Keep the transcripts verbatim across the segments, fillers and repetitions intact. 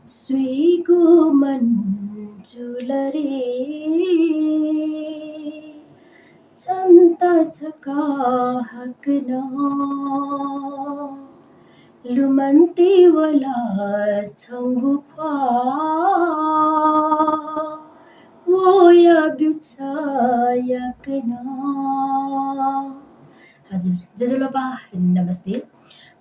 स्वयेगु मन जुल रे, चन्ता छकः हाकनं। लुमन्ते वल छंगु ख्वाः, वया ब्यू छ याकनं। हजुर, ज्वजलपा, नमस्ते।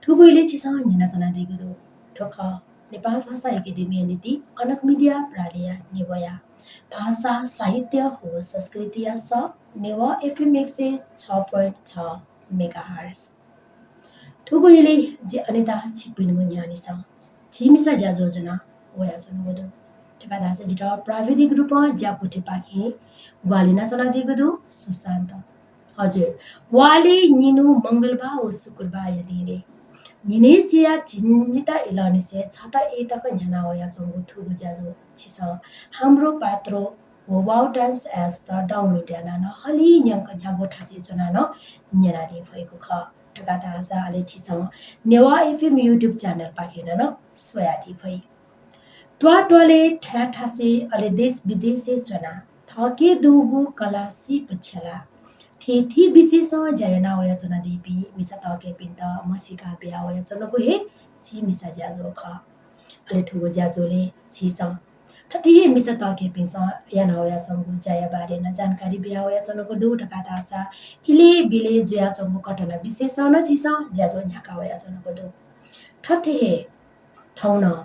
थुगु इलय् छिसं न्यनाच्वनादीगु दु। थ्व खः नेपाल भाषा एकेडेमीया निंतिं अनक मिडिया प्रालिया नेवाःया भाषा, साहित्य व संस्कृतिया सः नेवाः एफएम एक सय छ point छ मेगाहर्ट्ज। थुगु इलय् जि अनिता छिकपिनिगु न्ह्यःने झी मिसा ज्याझ्वः ज्वना वयाच्वनागु दु। थुकथं धाःसा जितः प्राविधिक रूपं ज्याकुथिपाखें ग्वाहालि यानाच्वनादीगु दु सुशान्त। हजुर, वालय् निन्हु मंगलबार व शुक्रबारया दिनय् न्हिनय्सिया झिंनिता इलंनिसें छता ए तक न्ह्याना वयाच्वंगु थुगु ज्याझ्वः छिसं हाम्रो पात्रो व वाउ टाइम्स एप्स त डाउनलोड यानाः नं हलिं न्यंक न्ह्यागु थासय् च्वनाः नं न्यनादी फइगु खः। थुकथं धाःसा अले छिसं नेवाः एफएम YouTube च्यानलपाखें नं स्वयादी फइ। त्वाःत्वालय् थाय् थासय् अले देश विदेशय् च्वनाः थःके दुगु कला सिप छ्यलाः थीथी विषयसं ज्या याना वयाच्वनादीपिं मिसा तःकेपिन्त म्हसीका बिया वयाच्वनागु हे झी मिसा ज्याझ्वः खः। अले थुगु ज्याझ्वलय् झीसं थथे हे मिसा तःकेपिन्सं याना वयाच्वंगु ज्याया बारे नं जानकारी बिया वयाच्वनागु दु। थुकथं धाःसा इलय् बिलय् जुयाच्वंगु घटना विशेषं नं झीसं ज्याझ्वः न्ह्याका वयाच्वनागु दु। थथे हे थौं नं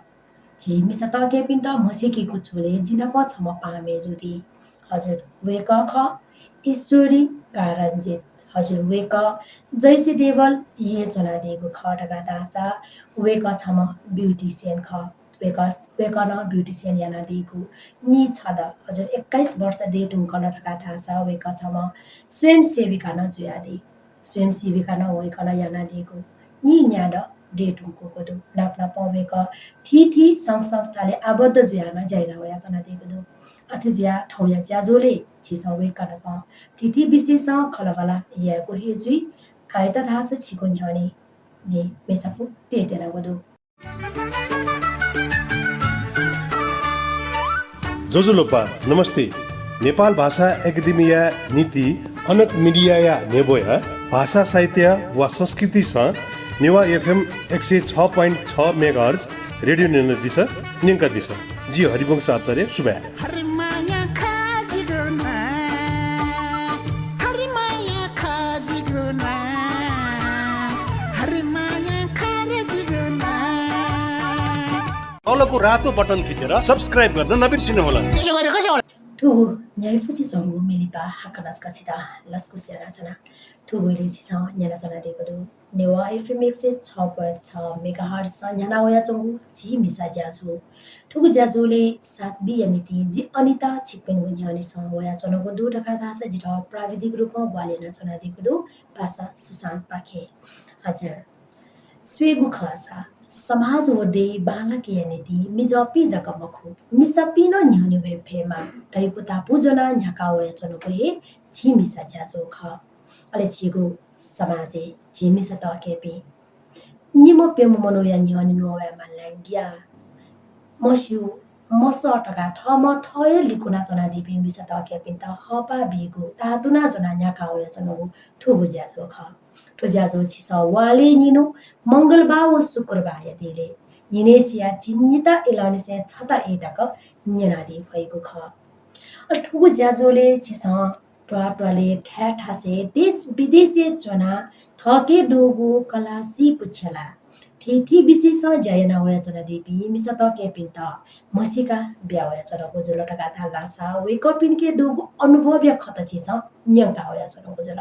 झी मिसा तःकेपिन्त म्हसीकेगु झ्वलय् जि नाप छम्ह पाहां मय्जु दी। हजुर, वय्कः खः ईश्वरी कारन्जित। हजुर, वय्कः जैसे देवल येँय् च्वनादीगु खः। थुकथं धाःसा वय्कः छम्ह beautician खः। वय्कः, वय्कलं beautician यानादीगु नीछदँ, हजुर, एक्काइस वर्ष दयेधुंकल। थुकथं धाःसा वय्कः छम्ह स्वयंसेविका नं जुयादी। स्वयंसेविका नं वय्कलं यानादीगु नीन्यादँ दयेधुंकूगु दु। नाप नापं वय्कः थीथी संघ संस्थालय् आबद्ध जुयाः नं ज्या याना वयाच्वनादीगु दु। अथे जुयाः थौंया ज्याझ्वलय् झीसं वय्कः नाप थीथी विषयसं खँल्हाबल्हा यायेगु हे जुइ। आःयात धाःसा छिगु न्ह्यःने जिं मेचा फुक्क तयेत्यनागु दु। ज्वजलपा, नमस्ते। नेपाल भाषा एकेडेमीया निंतिं अनक मिडियाया न्ह्यब्वया भाषा, साहित्य व संस्कृतिसं नेवाः एफएम एक सय छ point छ मेगाहर्ट्ज रेडियो न्यनादिसँ, न्यंकादिसँ। जि हरिवंश आचार्य, सुभाय्। हरिमाया खः जिगु नां, हरिमाया खः जिगु नां, हरिमाया खः रे जिगु नां। तलको रातो बटन थिचेर subscribe गर्न नबिर्सिनुहोला। थुगु न्ह्याइपुसे च्वंगु मिलिपा हाकनं छकः छितः लसकुस यानाच्वना। थुगु इलय् छिसं न्यनाच्वनादीगु दु नेवाः एफएम एक सय छ point छ मेगाहर्ट्जसं न्ह्याना वयाच्वंगु झी मिसा ज्याझ्वः। थुगु ज्याझ्वलय् साथ बीया निंतिं जि अनिता छिकपिनिगु न्ह्यःने वयाच्वनागु दु। थुकथं धाःसा जितः प्राविधिक रूपं ग्वाहालि यानाच्वनादीगु दु पासा सुशान्तपाखें। हजुर, स्वयेगु खःसा समाज व देय् बांलाकेया निंतिं मिजंपिं जक मखु, मिसापिं नं न्ह्यःने वये फयेमा धइगु धापू ज्वनाः न्ह्याका वयाच्वनागु हे झी मिसा ज्याझ्वः खः। अले झीगु समाजय् झी मिसा तःकेपिं निम्ह प्यम्ह मनूया न्ह्यःने न्ववाये माल ला ग्याः, मस्यू, मसः धकाः थःम्हं थः हे लिकुना च्वनादीपिं मिसा तःकेपिन्त हःपाः बीगु तातुना ज्वनाः न्ह्याका वयाच्वनागु थुगु ज्याझ्वः खः। थ्व ज्याझ्वः छिसं वालय् निन्हु मंगलबार व शुक्रबारया दिनय् न्हिनय्सिया झिंनिता इलंनिसें छता ए तक न्यनादी फइगु खः। अले थुगु ज्याझ्वलय् छिसं त्वाःत्वालय् थाय् थासय् देश विदेशय् च्वनाः थःके दुगु कला सिप छ्यलाः थीथी विषयसं ज्या याना वयाच्वनादीपिं मिसा तःकेपिन्त म्हसीका बिया वयाच्वनागु जुल धकाः धाल धाःसा वय्कःपिनिके दुगु अनुभवया खँत झीसं न्यंका वयाच्वनागु जुल।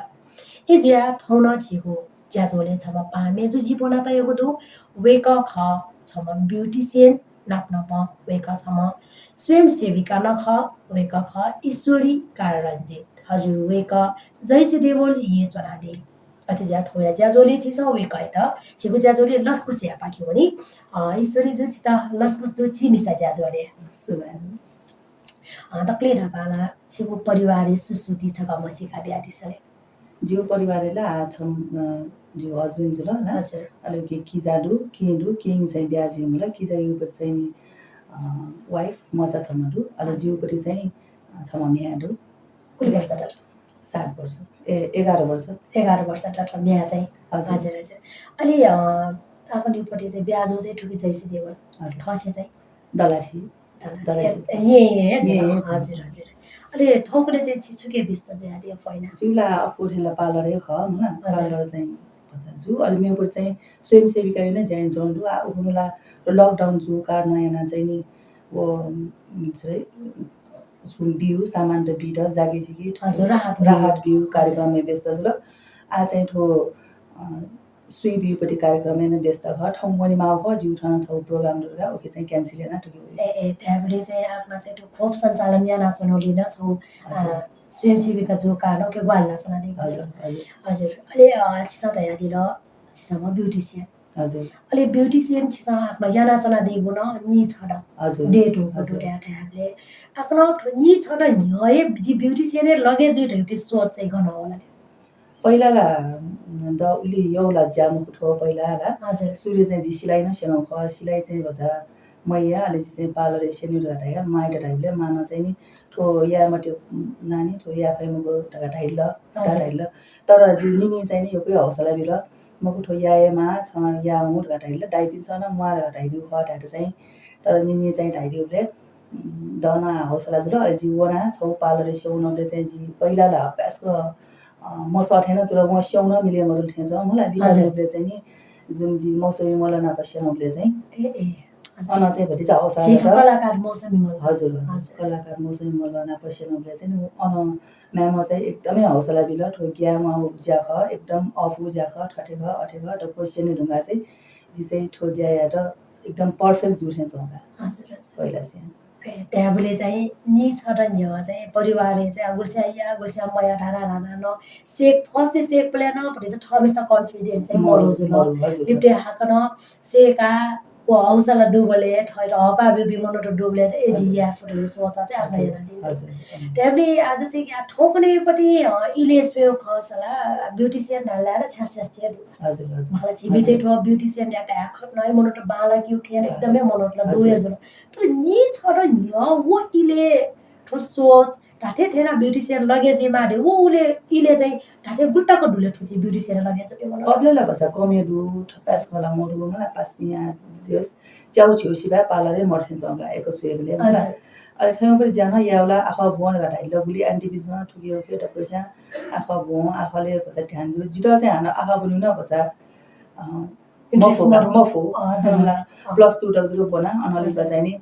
अय् जुयाः थौं नं झीगु ज्याझ्वलय् छम्ह पाहां मय्जु जिं ब्वना तयागु दु। वय्कः खः छम्ह beautician, नाप नापं वय्कः छम्ह स्वयंसेविका नं खः। वय्कः खः ईश्वरी कारन्जित। हजुर, वय्कः जैसे देवल येँय् च्वनादी। अथे जुयाः थौंया ज्याझ्वलय् झीसं वय्कःयात झीगु ज्याझ्वलय् लसकुस यायेपाखे वनी। अ, ईश्वरीजु, छितः लसकुस दु झी मिसा ज्याझ्वलय्। सुभाय्। अ, दकलय् न्हापां ला छिगु परिवारया सुसुति छकः म्हसीका बियादिसँ ले। जिगु परिवारय् ला आ छम्ह, अ, जिगु husband जुल ला। हजुर। अले उकी किजा दु, केहेँ दु, केहेँ चाहिँ ब्याहा जुइम्ह ला, किजायागु उमेर चाहिँ नि, अ, अ, wife, मचा छम्ह दु। अले हजुर। जिउपट्टि चाहिँ, अ, छम्ह म्ह्याय् दु। गुलि वर्ष दत? सात वर्ष। ए, एघार वर्ष। एघार वर्ष दत म्ह्याय् चाहिँ। हजुर। हजुर, हजुर। अले, अ, आपानिउपट्टि चाहिँ ब्याहा जू चाहिँ थुकी जयश्री देवल। हजुर। थःसे चाहिँ? दलाछि। दलाछि। दलाछि। ए, ए, ए, ए, ए, हजुर, ए। हजुर, हजुर। अले थौंकन्हय् चाहिँ छि छुकी व्यस्त जुयादिया फैना? जिउ ला अप्वः थें ला parlour हे खः, मला। हजुर। Parlour चाहिँ भचा जू। अले मेगु चाहिँ स्वयंसेविका याना ज्या यानाच्वना दु। आ, उखुन्हु ला lockdown जू कारणं याना चाहिँ नि व, उम्, sorry, छुं बिउ, सामान त बीत जागिजिगि हजुर, राहत बिउ। राहत बिउ हजुर। कार्यक्रमय् व्यस्त जुल। आ चाहिँ थ्व, अ, सुई बिउपट्टि कार्यक्रमय् नं व्यस्त खः। थौं वनेमाःगु खः, जिउ थन छगू program दु धकाः उखे चाहिँ cancel याना थुके वइ। ए, ए, धायेबलय् चाहिँ आपां चाहिँ थ्व खोप सञ्चालन यानाच्वनागुलिं नं छगू, हजुर। अ, स्वयंसेविका जूगु कारणं उखे ग्वाहालि यानाच्वनादीगु हजुर, जुल। हजुर। हजुर। अले, अ, छिसं धयादिल, छिसं beautician। हजुर। अले beautician छिसं आपां यानाच्वनादीगु नं नीछदँ हजुर। Date हुंकूगु हजुर। दु धयाबलय् आपां थ्व नीछदँ न्ह्यः हे जि beautician हे लगे जुइ धइगु सोच चाहिँ गन वल ले? पहिला ला, उम्, द उलि यःगु ला ज्या मखु थ्व पहिला ला। हजुर। सुरुइ चाहिँ जि सिलाइ नं स्यनागु खः, सिलाइ चाहिँ भचा मयाः, अले जि चाहिँ parlour-य् स्यनेगु धकाः धाया, मांयात धाइबलय् मां नं चाहिँ नि थ्व याये मते, उम्, नानी, थ्व याये फइ मखु धकाः धाइल, हजुर। धाइल। तर जि निनिं चाहिँ नि यक्व हे हौसला बिल, मखु थ्व याये माः, छं याः हुँ धकाः धाइल, दाइपिन्सं नं म्वाः धकाः धाइदीगु खः धायेत चाहिँ। तर निनिं चाहिँ धाइदीबलय् उम्, दना हौसला जुल। अले जि वना छगू parlour-य् स्यनेबलय् चाहिँ जि पहिला ला हपाय्‌सकं, अ, मसः थें नं जुल, वं स्यने नं मिले मजुल थें च्वं, मला। लिपा हजुर। जूबलय् चाहिँ नि जुन जि मौसमी मल्ल नाप स्यनेबलय् चाहिँ ए, ए, हजुर। अन चाहिँ भतिचा हौसला जि जुल। कलाकार मौसमी मल्ल। हजुर, हजुर। हजुर। कलाकार मौसमी मल्ल नाप स्यनेबलय् चाहिँ नि अन म्यामं चाहिँ एकदमै हौसला बिल, थ्व ग्याये माःगु ज्या खः, एकदम अःपुगु ज्या खः, थथे खः, अथे खः, त question धुंकाः चाहिँ जि चाहिँ थ्व ज्या यायेत एकदम perfect जू थें च्वं का। हजुर, हजुर। पहिला स्वयां। ए, धायेबलय् चाहिँ नीछदँ न्ह्यः चाहिँ परिवारय् चाहिँ गुलिस्यां या, गुलिस्यां मया धाना धाना नं सेक, first-य् सेकबलय् नं भतिचा थःम्हेसित confident चाहिँ मरु, मरु जुल। मरु, हजुर। लिपा हाकनं सेका व हौसला दुबलय्, थःत हःपाः ब्यूपिं मनूत दुबलय् चाहिँ ए जि हजुर। याये फु धइगु सोच चाहिँ आपां हजुर, यानादी। हजुर, अँ। धायेबलय् आः जस्तै कि आः थौंकन्हय्‌पट्टि, अ, इलय् स्वयेगु खःसा ला beautician धाल ला छ्यास छ्यास थे दु। हजुर, हजुर। मला झी बिचय् हजुर। थ्व beautician धकाः धाये खः नं मनूत बांलाक खः, एकदमै मनूत ला हजुर। लुया जुल। तर नीछदँ न्ह्यः व इलय् थ्व सोच धात्थें थें याना beautician लगे जुइमाः धइगु, व उलय् इलय् चाहिँ धात्थें गुलि तक दुले थुकी beautician लगे जुइ धइगु? अबलय् ला भचा कम हे दु, थपाय्‌सकं ला मदु, मला पासापिं आः जस च्याउ झिउ सिबय् parlour-य् मदु थें च्वं का, एक स्वयेबलय्, मला। हजुर। अले थौंकन्हय् ज्या नं यायेबलय् आखः ब्वं धकाः धाइ ला, गुलि aunty-पिन्सं थुके उखे त पैसा आखः ब्वं, आखःलय् भचा ध्यान दु। जितः चाहिँ हानं आखः ब्वनेगु नं भचा, अ, interest मफु का, मरु। मफु। अँ, हजुर, मला, हजुर। अँ। Plus two तक जक ब्वना, अनंलिपा हजुर। चाहिँ नि,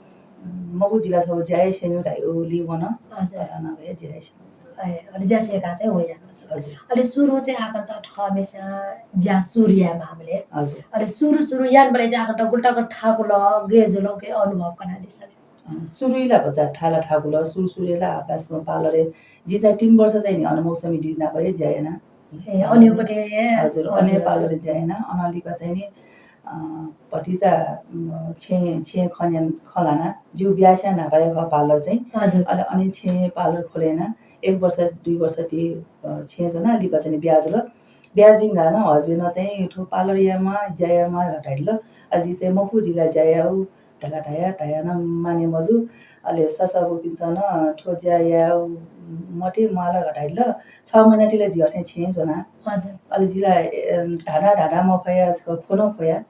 मखु, जि ला छगू ज्या हे स्यनेगु धइगुलिं वन। हजुर। तर अन हे ज्या हे स्यनेगु। ए, अले ज्या स्यंकाः चाहिँ वया। हजुर। अले सुरु चाहिँ आपां थःम्हेस्यां ज्या सुरु यायेमाःबलय्। हजुर। अले सुरु सुरु यानाबलय् चाहिँ आपां गुलि तक थाकुल, गय् जुल, गय् अनुभव कनादिसँ ले। अँ, सुरुइ ला भचा थाय् ला थाकुल, सुरु सुरुइ ला हपाय्‌सकं parlour-य्, जि चाहिँ तीन वर्ष चाहिँ नि अन मौसमी दिदी नाप हे ज्या याना। ए, अन अनिउपट्टि हे? हजुर, हजुर, अन हे हजुर। Parlour-य् ज्या याना, अनंलिपा चाहिँ नि, अ, भतिचा, अ, छेँ, छेँ खँ न्यन, खँ ल्हाना, जिगु ब्याहा स्यां न्हापा हे खः parlour चाहिँ। हजुर। अले अन हे छेँ parlour खोले याना, एक वर्ष, दुई वर्ष ति, अ, छेँ च्वना, लिपा चाहिँ नि ब्याहा जुल। ब्याहा जुइगु नं husband-ं चाहिँ थ्व parlour यायेमाः, ज्या यायेमाः धकाः धाइदिल। अले जि चाहिँ मखु, जि ला ज्या याये धकाः धया, धया नं माने मजू। अले ससःबुपिन्सं नं थ्व ज्या याये मते, म्वाःल धकाः धाइदिल। छ महिना ति ला जि अथे छेँय् च्वना। हजुर। अले जि ला, ए, धाधा धाधा मफया, छकः ख्वये नं ख्वया।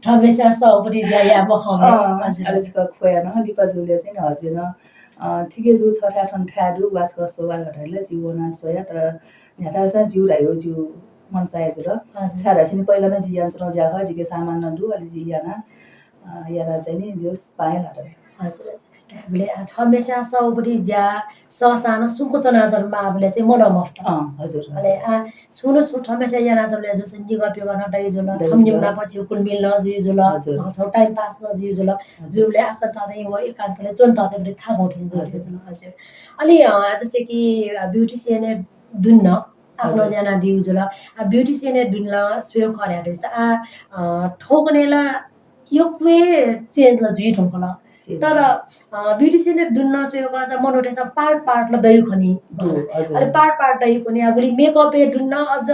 थःम्हेस्यां सःबुति ज्या याये मखंबलय्। अँ, हजुर। अले छकः ख्वया नं लिपा जूबलय् चाहिँ नि husband-ं, अँ, ठीक हे जू, छथाय् थन थाय् दु, वा छकः स्वःबलय् धकाः धाइदिल। जि वना स्वया, तर न्ह्याथासं जिउ धाइगु जिउ मनसाय जुल। हजुर। छाय्धाःसा नि पहिला नं जि यानाच्वनागु ज्या खः, जिके सामान नं दु, अले जि याना, अ, याना चाहिँ नि जस पाहां लात। हजुर, हजुर। धायेबलय्, अ, थःम्हेस्यां सःबुति ज्या सःसां नं सुंक च्वनाच्वने माःबलय् चाहिँ मनं मफुत। अँ, हजुर, हजुर। अले, अ, छुं न छुं थःम्हेस्यां यानाच्वंबलय् जस निगः प्यगः नं दइ जुल, दइ छम्ह जुल। निम्ह नाप झीगु कुलमेल नं जुइ जुल, हजुर। अ, छगू time pass नं जुइ जुल। हजुर। जुइबलय् आपां चाहिँ व एकान्तलय् च्वनेत चाहिँ बडे थाकुगु थें जुइ हजुर। जुल, हजुर। अले, अ, जस्तै कि, अ, beautician-य् दुने आपां हजुर। ज्या यानादीगु जुल। अ, beautician-य् दुने स्वयेगु खः धयादिसँ, आ, अ, थौंकन्हय् ला यक्व हे change ला जुइ धुंकल। Change। तर, अ, beautician-य् दुने स्वयेगु खःसा मनूतय्‌सं part part ला दइगु खनी। दु, हजुर, अले हजुर। Part part दइगु खनी, अ, गुलि makeup-य् दुने अझ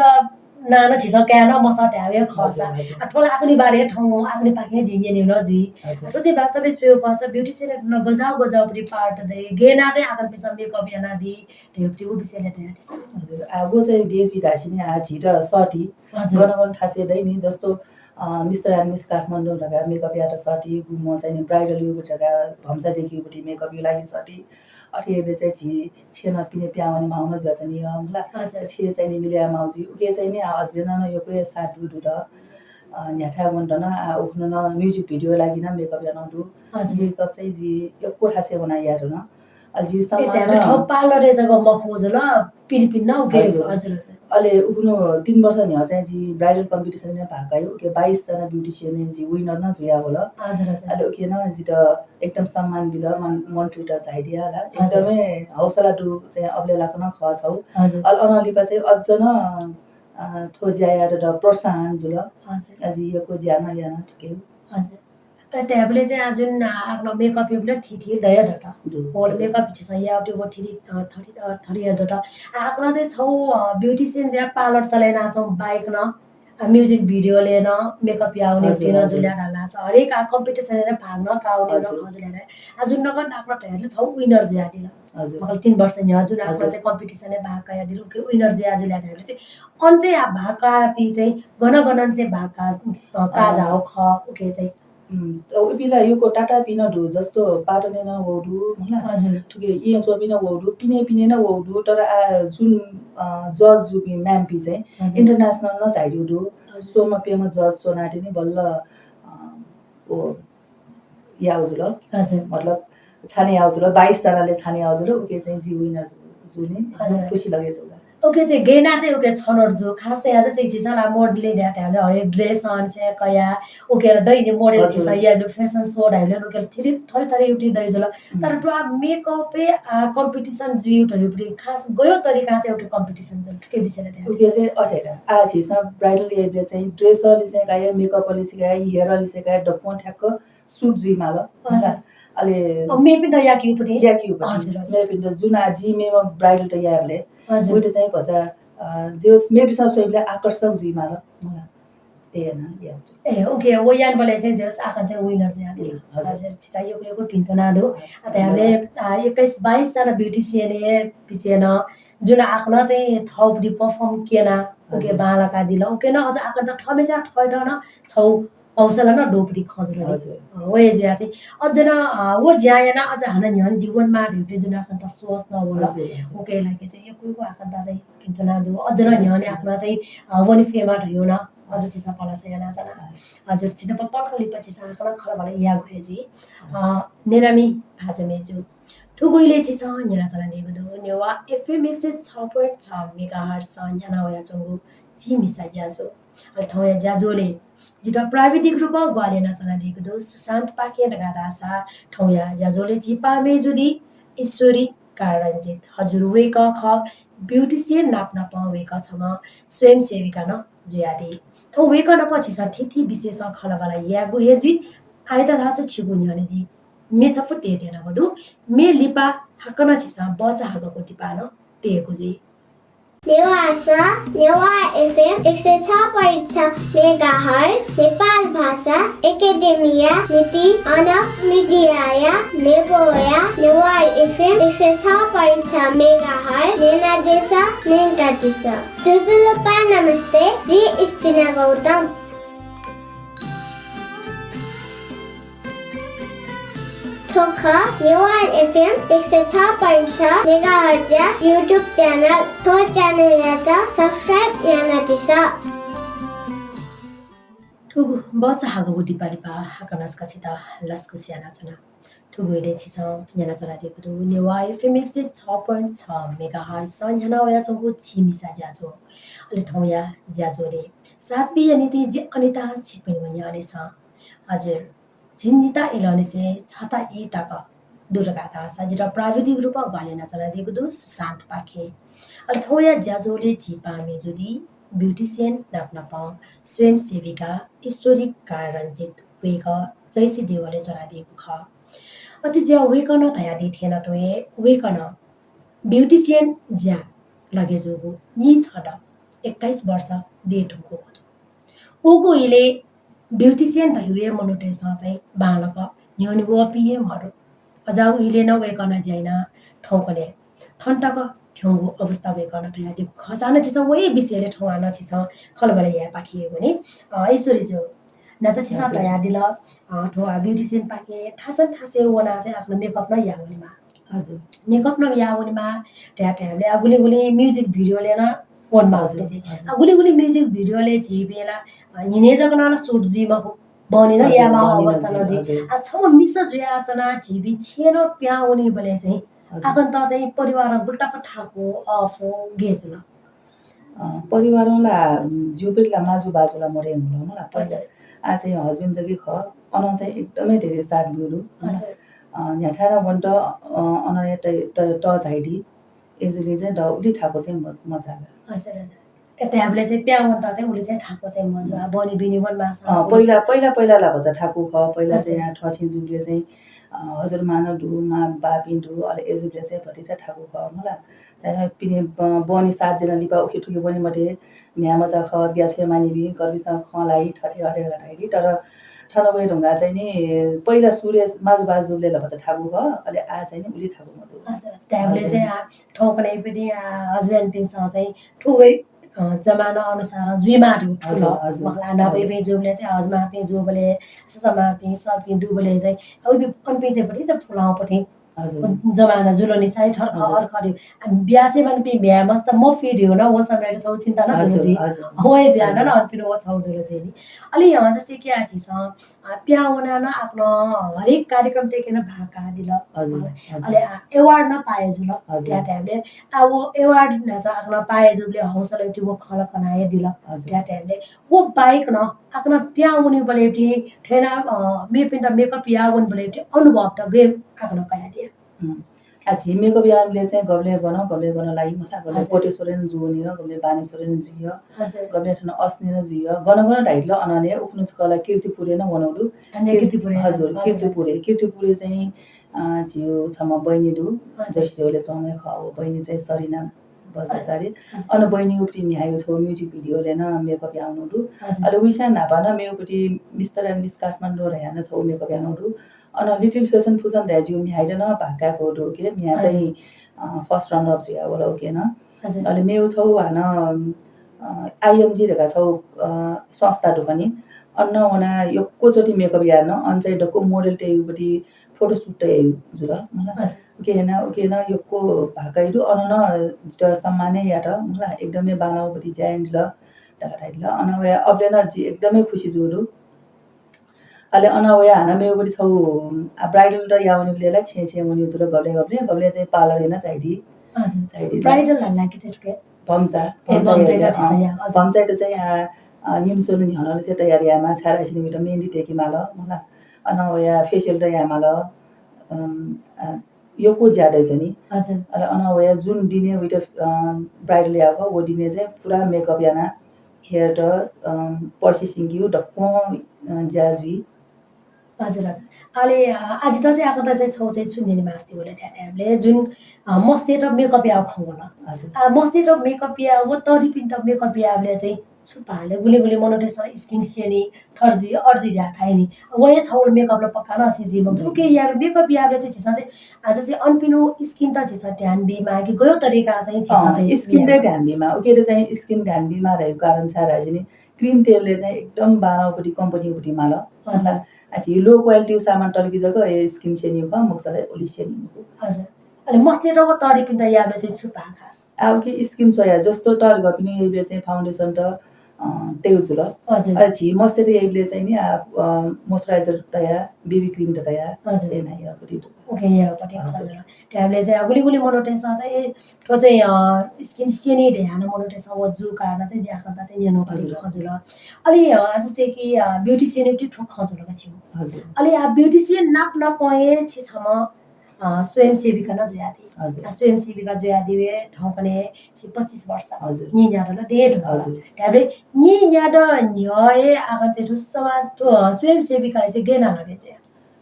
नाना छिसं काय् न मसः धायेगु खःसा। हजुर, हजुर। आ, थ्व ला आखुनि बारे थौं आखुनि पाखें जिं न्यनेगु नं जुइ। हजुर। आ, थ्व चाहिँ वास्तवय् स्वयेगु खःसा beautician नं गज्याःगु गज्याःगु पट्टि part दइ। गय् याना चाहिँ आखुनिपिन्सं makeup यानादी धयागु पट्टि व विषयलय् धयादिसँ। हजुर। आ, व चाहिँ गय् जुइ धाःसा नि, आ, झीत सःती। हजुर। गन गन थासय् दइ नि, जस्तो, अ, Mister and Miss काठमाडौं धकाः makeup यायेत सःती, गुम्ह चाहिँ नि bridal यायेगु धकाः भम्चा देखिगु पट्टि makeup यायेगु लागि सःती। अथे हे बलय् चाहिँ झी छेँ नं पिने पिहां वने माःगु नं जुयाच्वनी, अ, मला। हजुर। छेँ चाहिँ नि मिले याये माःगु जुइ। उकी चाहिँ नि, आ, husband नं यक्व हे साथ ब्यूगु दु द। अ, न्ह्याथाय् वनेत नं, आ, उखुन्हु नं music video लागि नं makeup यानागु दु। हजुर। Makeup चाहिँ जि यक्व थासय् वनाः याये धुन। अले जि ए, सम्मान धायेबलय् थ्व parlour-य् जक मखु जुल, पिने पिने नं उकी। हजुर। हजुर, हजुर। अले उखुन्हु तीन वर्ष न्ह्यः चाहिँ जि bridal competition-य् भाग कायेगु, उकी बाइस जना beautician-य् जि winner नं जुया वल। हजुर, हजुर। अले उकी नं जित एकदम सम्मान बिल, मन-, मन्त्रीत झायादिल। हजुर। एकदमै हौसला दु चाहिँ अबलय् लाक नं खः छगू। हजुर। अले अनं लिपा चाहिँ अझ नं, अ, थ्व ज्या यायेत प्रोत्साहन जुल। हजुर। अले जि यक्व ज्या नं याना थुके। हजुर। अले धायेबलय् चाहिँ आः जुन, आ, आखलं makeup यायेबलय् थीथी दया दत। दु। Whole हजुर। Makeup झीसं यायेबलय् व थीथी, अ, थरी, अ, थरी हे दत। आ, आखलं चाहिँ छगू, अ, beautician जुयाः parlour चले यानाच्वंगु बाहेक नं, आ, music video-लय् नं makeup याःगु हजुर, निंतिं नं हजुर। जुल धाःसा हरेक, आ, competition-य् नं भाग नं काःगु निंतिं नं हजुर। खः जुल धाःसा। आ, जुन नं आखलं धायेबलय् छगू winner जुयादिल। हजुर। मतलब तीन वर्ष न्ह्यः जुन आखलं हजुर। चाहिँ competition-य् भाग कायादिल, उकी winner जुया जुल धाःसा चाहिँ अन चाहिँ, आ, भाग काःपिं चाहिँ गन गन चाहिँ भाग का, अ, का अ। झाःगु खः, उकी चाहिँ। उम्, त उपिं ला यक्व ततापिं नं दु, जस्तो पाटनय् नं वःगु दु, मला। हजुर। थुकी येँ च्वंपिं नं वःगु दु, पिने पिने नं वःगु दु, तर आ, जुन, अ, judge जूपिं ma'am-पिं चाहिँ हजुर। International नं झायादीगु दु। हजुर। स्वम्ह प्यम्ह judge च्वनाः तिनि बल्ल, अ, व याःगु जुल। हजुर। मतलब छाने याःगु जुल, बाइस जनाले छाने याःगु जुल, उकी चाहिँ जि winner जु-, जुनि हजुर। खुसी लगे जुल। उकी चाहिँ गय् याना चाहिँ उकी छनौट जू, खास चाहिँ आः चाहिँ झीसं ला model-य् धायेबलय् हरेक dress अनुसार कयाः उकी ला दइ नि model हजुर। झीसं यायेबलय् fashion show धायेबलय् उकी ला थरी थरी थरी उकी दइ जुल। हम्म। तर थ्व makeup-य्, आ, competition जुइ धइगु पट्टि खास गय् तरिकां चाहिँ उकी competition जुल, थुकी विषयलय् धायेबलय्। उकी चाहिँ अथे का, आ, झीसं bridal याइबलय् चाहिँ dress लिसें कयाः, makeup लिसें कयाः, hair लिसें कयाः, दक्वं ठ्याक्क suit जुइमाल। हजुर। अले अ, मेपिन्त याकिउ पट्टि? याकिउ पट्टि। हजुर, हजुर। मेपिन्त जुन आः जि मेम्ह bridal-त यायेबलय् हजुर। उइत चाहिँ भचा, अ, जे होस् मेपिन्सं स्वइबलय् आकर्षक जुइमाल। मला। ए, ना, याउँछु। ए, उकी, व यानाबलय् चाहिँ जे होस् आखलं चाहिँ winner जुयादिल। हजुर। हजुर, छितः यक्व यक्व भिन्तुना दु। हस्, आ, धायेबलय्, धन्यवाद। आ, एक्काइस बाइस जना beautician-या बिचय् नं जुन आखलं चाहिँ थःगु पट्टि perform क्यना, उकी हजुर। बांलाकादिल। उकी नं अझ आखलं त थःम्हस्यां थःत नं छगू हौसला नं दुगु पट्टि खँ जुल नि। हजुर। अ, व हे जुयाः चाहिँ अझ नं, अ, व ज्या यानाः अझ हानं न्ह्यःने जि वनेमाः धइगु जुन आखलं त सोच नं वल। हजुर, हजुर। उकिया लागि चाहिँ यक्व यक्व आखलं त चाहिँ भिन्तुना दु। अझ नं न्ह्यःने हजुर। आखलं चाहिँ, अ, वने फयेमाः धइगु नं अझ झीसं भलसा यानाच्वना। हजुर। हजुर, छितः पलख लिपा झीसं आखलं खँल्हाबल्हा यायेगु हे जुइ। अ, हजुर। न्यनामि भाजु मय्जु, थुगु इलय् झीसं न्यनाच्वनादीगु दु नेवाः FM एक सय छ point छ megahertz-य् न्ह्याना वयाच्वंगु झी मिसा ज्याझ्वः। अले थौंया ज्याझ्वलय् जितः प्राविधिक रूपं ग्वाहालि यानाच्वनादीगु दु सुशान्त पाखें धकाः धाःसा थौंया ज्याझ्वलय् झी पाः मय्जु दी ईश्वरी कारञ्जित। हजुर, वय्कः खः beautician नाप नापं वय्कः छम्ह स्वयंसेविका नं जुयादी। थौं वय्कः नाप झीसं थीथी विषयसं खँल्हाबल्हा यायेगु हे जुइ। आःयात धाःसा छिगु न्ह्यःने जिं म्ये छपु तयेत्यनागु दु। म्ये लिपा हाकनं झीसं बचाहाकःगु दिपाः नं तयेगु जुइ। नेवाःसा, नेवाः FM एक सय छ point छ megahertz, नेपाल भाषा एकेडेमिया निंतिं अनक मिडियाया न्ह्यब्वया नेवाः FM एक सय छ point छ megahertz न्यनादिसँ, न्यंकादिसँ। ज्वजलपा नमस्ते, जि इस्टिना गौतम। थ्व खः नेवाः FM एक सय छ point छ megahertz-या YouTube channel। थ्व channel-यात subscribe यानादिसँ। थुगु बचाहाकःगु दिपाः लिपा हाकनं छकः छितः लसकुस यानाच्वना। थुगु इलय् छिसं न्यनाच्वनादीगु दु नेवाः FM एक सय छ point छ megahertz-य् न्ह्याना वयाच्वंगु झी मिसा ज्याझ्वः। अले थौंया ज्याझ्वलय् साथ बीया निंतिं जि अनिता छिकपिनिगु न्ह्यःनेसं, हजुर, झिंनिता इलंनिसें छता ई तक दु धकाः धाःसा जितः प्राविधिक रूपं ग्वाहालि यानाच्वनादीगु दु सुशान्त पाखें। अले थौंया ज्याझ्वलय् झी पाः मय्जु दी beautician नाप नापं स्वयंसेविका ईश्वरी कारञ्जित, वय्कः जैसी देवलय् च्वनादीगु खः। अथे जुयाः वय्कलं धयादी थें नं तुं हे वय्कलं beautician ज्या लगे जूगु नीछदँ एक्काइस वर्ष दये धुंकूगु दु। उगु इलय् beautician धइगु हे मनूतय्‌सं चाहिँ बांलाक न्ह्यःने वःपिं हे मदु। अझ उइलय् नं वय्‌कलं ज्या यानाः थौंकन्हय् थन तक थ्यंगु अवस्था वय्‌कलं तयादीगु खःसां नं झीसं वइ विषयलय् थौं हानं झीसं खँल्हाबल्हा यायेपाखे वने। अ, ईश्वरीजु, न्हाचः झीसं हजुर। तयादिल, अ, थ्व beautician पाखें थासं थासय् वनाः चाहिँ आखलं makeup नं याः वनेमाः। हजुर। Makeup नं याः वनेमाः, धया धयाबलय् गुलिं गुलिं music video-लय् नं वनेमाः हजुर, हुल झी। हजुर। अ, गुलिं गुलिं music video-लय् झीपिं ला, अ, न्हिनय् जक नं ला shoot जुइ मखु, बहनी नं हजुर, यायेमाः बहनी नं अवस्था नं जुइ, जुइ। हजुर। अ, छम्ह मिसा जुयाच्वनाः झीपिं छेँनं पिहां वनीबलय् चाहिँ हजुर। आखलं चाहिँ परिवारं गुलि तक थाकु, अःपु गय् जुल? अ, परिवारं ला, उम्, ज्यूपिं ला माजुबाजु ला मदये धुंकल मला। पहिला हजुर। आः चाहिँ husband जक हे खः, अनं चाहिँ एकदमै धेरै साथ ब्यूगु दु। हजुर। अ, न्ह्याथाय् नं वनेत, अ, अनं हे त-, त-, तःधंगु दु। अय्‌जूगुलिं चाहिँ द उलि थाकु चाहिँ म-, मचाल। हजुर, हजुर। ए, धायेबलय् चाहिँ पिहां वनेत चाहिँ उलि चाहिँ थाकु चाहिँ मजू। आ, बहनी बिने वनेमाःसां अ, उलि पहिला, चाहिँ पहिला, पहिला ला भचा थाकु खः। पहिला हजुर। चाहिँ आः थःछेँ जूबलय् चाहिँ, अ, हजुरमां नं दु, मांबाःपिं दु, अले अय्‌जूबलय् चाहिँ भतिचा थाकु खः मला। अ, पिने ब-, बहनी सात जना लिपा उखे थुखे वने मते, म्ह्याय्‌मचा खः, बिया छ्वये मानिपिं, कर्पिसं खँ ल्हाइ, थथे अथे धकाः धाइ। तर थन वये धुंकाः चाहिँ नि, पहिला सुरुइ माजुबाजु जूबलय् ला भचा थाकु खः, अले आः चाहिँ नि उलि थाकु मजू। हजुर, हजुर। धायेबलय् हजुर। चाहिँ आः थौंकन्हय्‌पिं, अ, husband-पिन्सं चाहिँ थुगु, अ, जमाना अनुसार जुइमाः धइगु थुल। हजुर, हजुर। मखु ला, हजुर। नापयापिं जूबलय् चाहिँ हजमाःपिं जूबलय्, ससःमाःपिं, सःपिं दुबलय् चाहिँ, अ, उपिं अनपिं चाहिँ भतिचा फुलांगु पति हजुर। जमाना जुल नि सायद थर्खर हजुर। अर्खर। आ, बिया छ्वये मानिपिं म्ह्याय्‌मस्त मफुइ धइगु नं व समयय् छगू चिन्ता नं जुल हजुर, जुइ। हजुर। वय्‌जुयाः नं हजुर। अनपिं व छगू जुल जुइ नि। अले, अ, जस्तै कि आः झीसं, अ, पिहां वनाः नं आखलं हरेक कार्यक्रमतय्‌के नं भाग काःदिल। हजुर, हजुर। अले, अ, award नं पाये जुल। हजुर। त्या time-य्, अ, व award न्हाचः आखलं पाये जूबलय् हौसला इति व खँ ला कना हे दिल। हजुर। त्या time-य् व बाहेक नं आखलं पिहां वनीबलय् इति थ्व यानाः, अ, मेपिन्त makeup याः वनीबलय् इति अनुभव त गय् आखलं कयादिया? हुँ। आ, झी makeup याःबलय् चाहिँ गबलें गन, गबलें गन लाइ, मतलब, गबलें हजुर। कोटेश्वरय् नं जुइ वनी, गबलें बानेश्वरय् नं जुइ, हजुर। गबलें थन असनय् नं जुइ, गन गन धाइदिल अनंलि, उखुन्हु छकः ला कीर्तिपुरय् नं वनागु दु। अन्य कीर्ति-, कीर्तिपुरय् हजुर, नं, हजुर। कीर्तिपुरय्, कीर्तिपुरय् चाहिँ, अ, झीगु छम्ह बहिनी दु, हजुर। जसि देउलय् च्वंम्ह खः, व बहिनी चाहिँ सरिना बज्राचार्य। हजुर। अन बहिनीया उपति म्ह्याय्‌या छगू music video-लय् नं makeup यानागु दु। हजुर। अले उइसां न्हापा नं मेगु उपति Mister and Miss Kathmandu धयाः नं छगू makeup यानागु दु। अन Little Fashion Fusion धयाः जिगु म्ह्याय्‌यात नं भाग कायेगु दु के, म्ह्याय् हजुर। चाहिँ, अ, first runner up जुयाः वल उके नं। हजुर। अले मेगु छगू हानं, अ, I M G धकाः छगू, अ, संस्था दु खनी। अन नं वनाः यक्व चोटि makeup याना, अन चाहिँ दक्व model-तय्‌गु उपति photoshoot तयागु जुल, मला। हजुर। उके नं, उके नं यक्व भाग काइ दु, अन नं जितः सम्मान हे यात, मला। एकदमै बांलाःगु उपति ज्या यानादिल धकाः धाइदिल। अन वयाः अबलय् नं जि एकदमै खुसी जूगु दु। अले अन वयाः हानं मेगु उपति छगू, आ, bridal त याः वनीबलय् ला छेँय् छेँय् वनीगु जुल, गबलें गबलें, गबलें चाहिँ parlour-य् नं झायादी। हजुर। झायादी। Bridal धाःसा ला कि चाहिँ थुके? भम्चा, ए, भम्चा भम्चायात, याः, अँ, चाहिँ, हजुर। भम्चायात चाहिँ, आ, आ, निन्हु स्वन्हु न्ह्यःने चाहिँ तयार यायेमाः, छाय्‌धाःसा इमित मेहन्दी तय्‌केमाल, मला। अन वयाः facial त यायेमाल, अम, आ, यक्व ज्या दयाच्वनी। हजुर। अले अन वयाः जुन दिनय् उइत, अ, bridal याःगु खः, व दिनय् चाहिँ पुरा makeup यानाः hair त, अ, processing-य् दक्वं, अ, ज्या जुइ। हजुर, हजुर। अले, अ, आः जितः चाहिँ आखलं चाहिँ छगू चाहिँ छु न्यने मास्ति वल धायेबलय् जुन, अ, मस्तय्‌त makeup याःगु खँ वल। हजुर। अ, मस्तय्‌त makeup याः व तःधिपिन्त makeup याःबलय् चाहिँ छु पाहां ले, गुलिं गुलिं मनूतय्‌सं skin स्यनी, थर जुइ, अथे जुइ धयाः धाइ नि। व हे छगू makeup ला पक्का नं सिजि मखु। हजुर। उके याः makeup याःबलय् चाहिँ झीसं चाहिँ, आ, जस्तै अनपिनिगु skin त झीसं ध्यान बीमाः कि गय् तरिकां चाहिँ झीसं अँ, चाहिँ skin-य् यायेमाः? ध्यान बीमाः। उके त चाहिँ skin ध्यान बीमाः धयागु कारण छाय्‌धाःसा नि cream तयेबलय् चाहिँ एकदम बांलाःगु उपति company उपति माल। हजुर। आ, झी low quality-गु सामान तल कि जक हे skin स्यनीगु खः, मखुसा ला उलि स्यनी मखु। हजुर। अले मस्तय्‌त व तःधिपिन्त याःबलय् चाहिँ छु पाहां खास? आ, उके skin स्वयाः जस्तो तःधिपिनिगु याइबलय् चाहिँ foundation त, अ, तयेगु जुल। हजुर। अले झी मस्तय्‌त याइबलय् चाहिँ नि, आ, अ, moisturizer तयाः, BB cream त तयाः, हजुर। यायेगु उपति दु। उके यायेगु उपति हजुर। खः जुल। धायेबलय् चाहिँ गुलिं गुलिं मनूतय्‌सं चाहिँ, ए, थ्व चाहिँ, अ, skin स्यनी धयाः नं मनूतय्‌सं व जूगु कारणं चाहिँ जिं आखलं चाहिँ न्यनागु उपति हजुर। खँ जुल। अले, अ, जस्तै कि, अ, beautician उपति थ्व खँ जुल का छिगु। हजुर। अले, अ, beautician नाप नापं हे छि छम्ह अ, स्वयंसेविका नं जुयादी। हजुर। आ, स्वयंसेविका जुयादी वये धुंकले छि पच्चिस वर्ष। हजुर। नीन्यादँ ला दये धुंकल। हजुर। धायेबलय् नीन्यादँ न्ह्यः हे आखलं चाहिँ थ्व समाज, थ्व, अ, स्वयंसेविकाया चाहिँ गय् नां लगे जुया?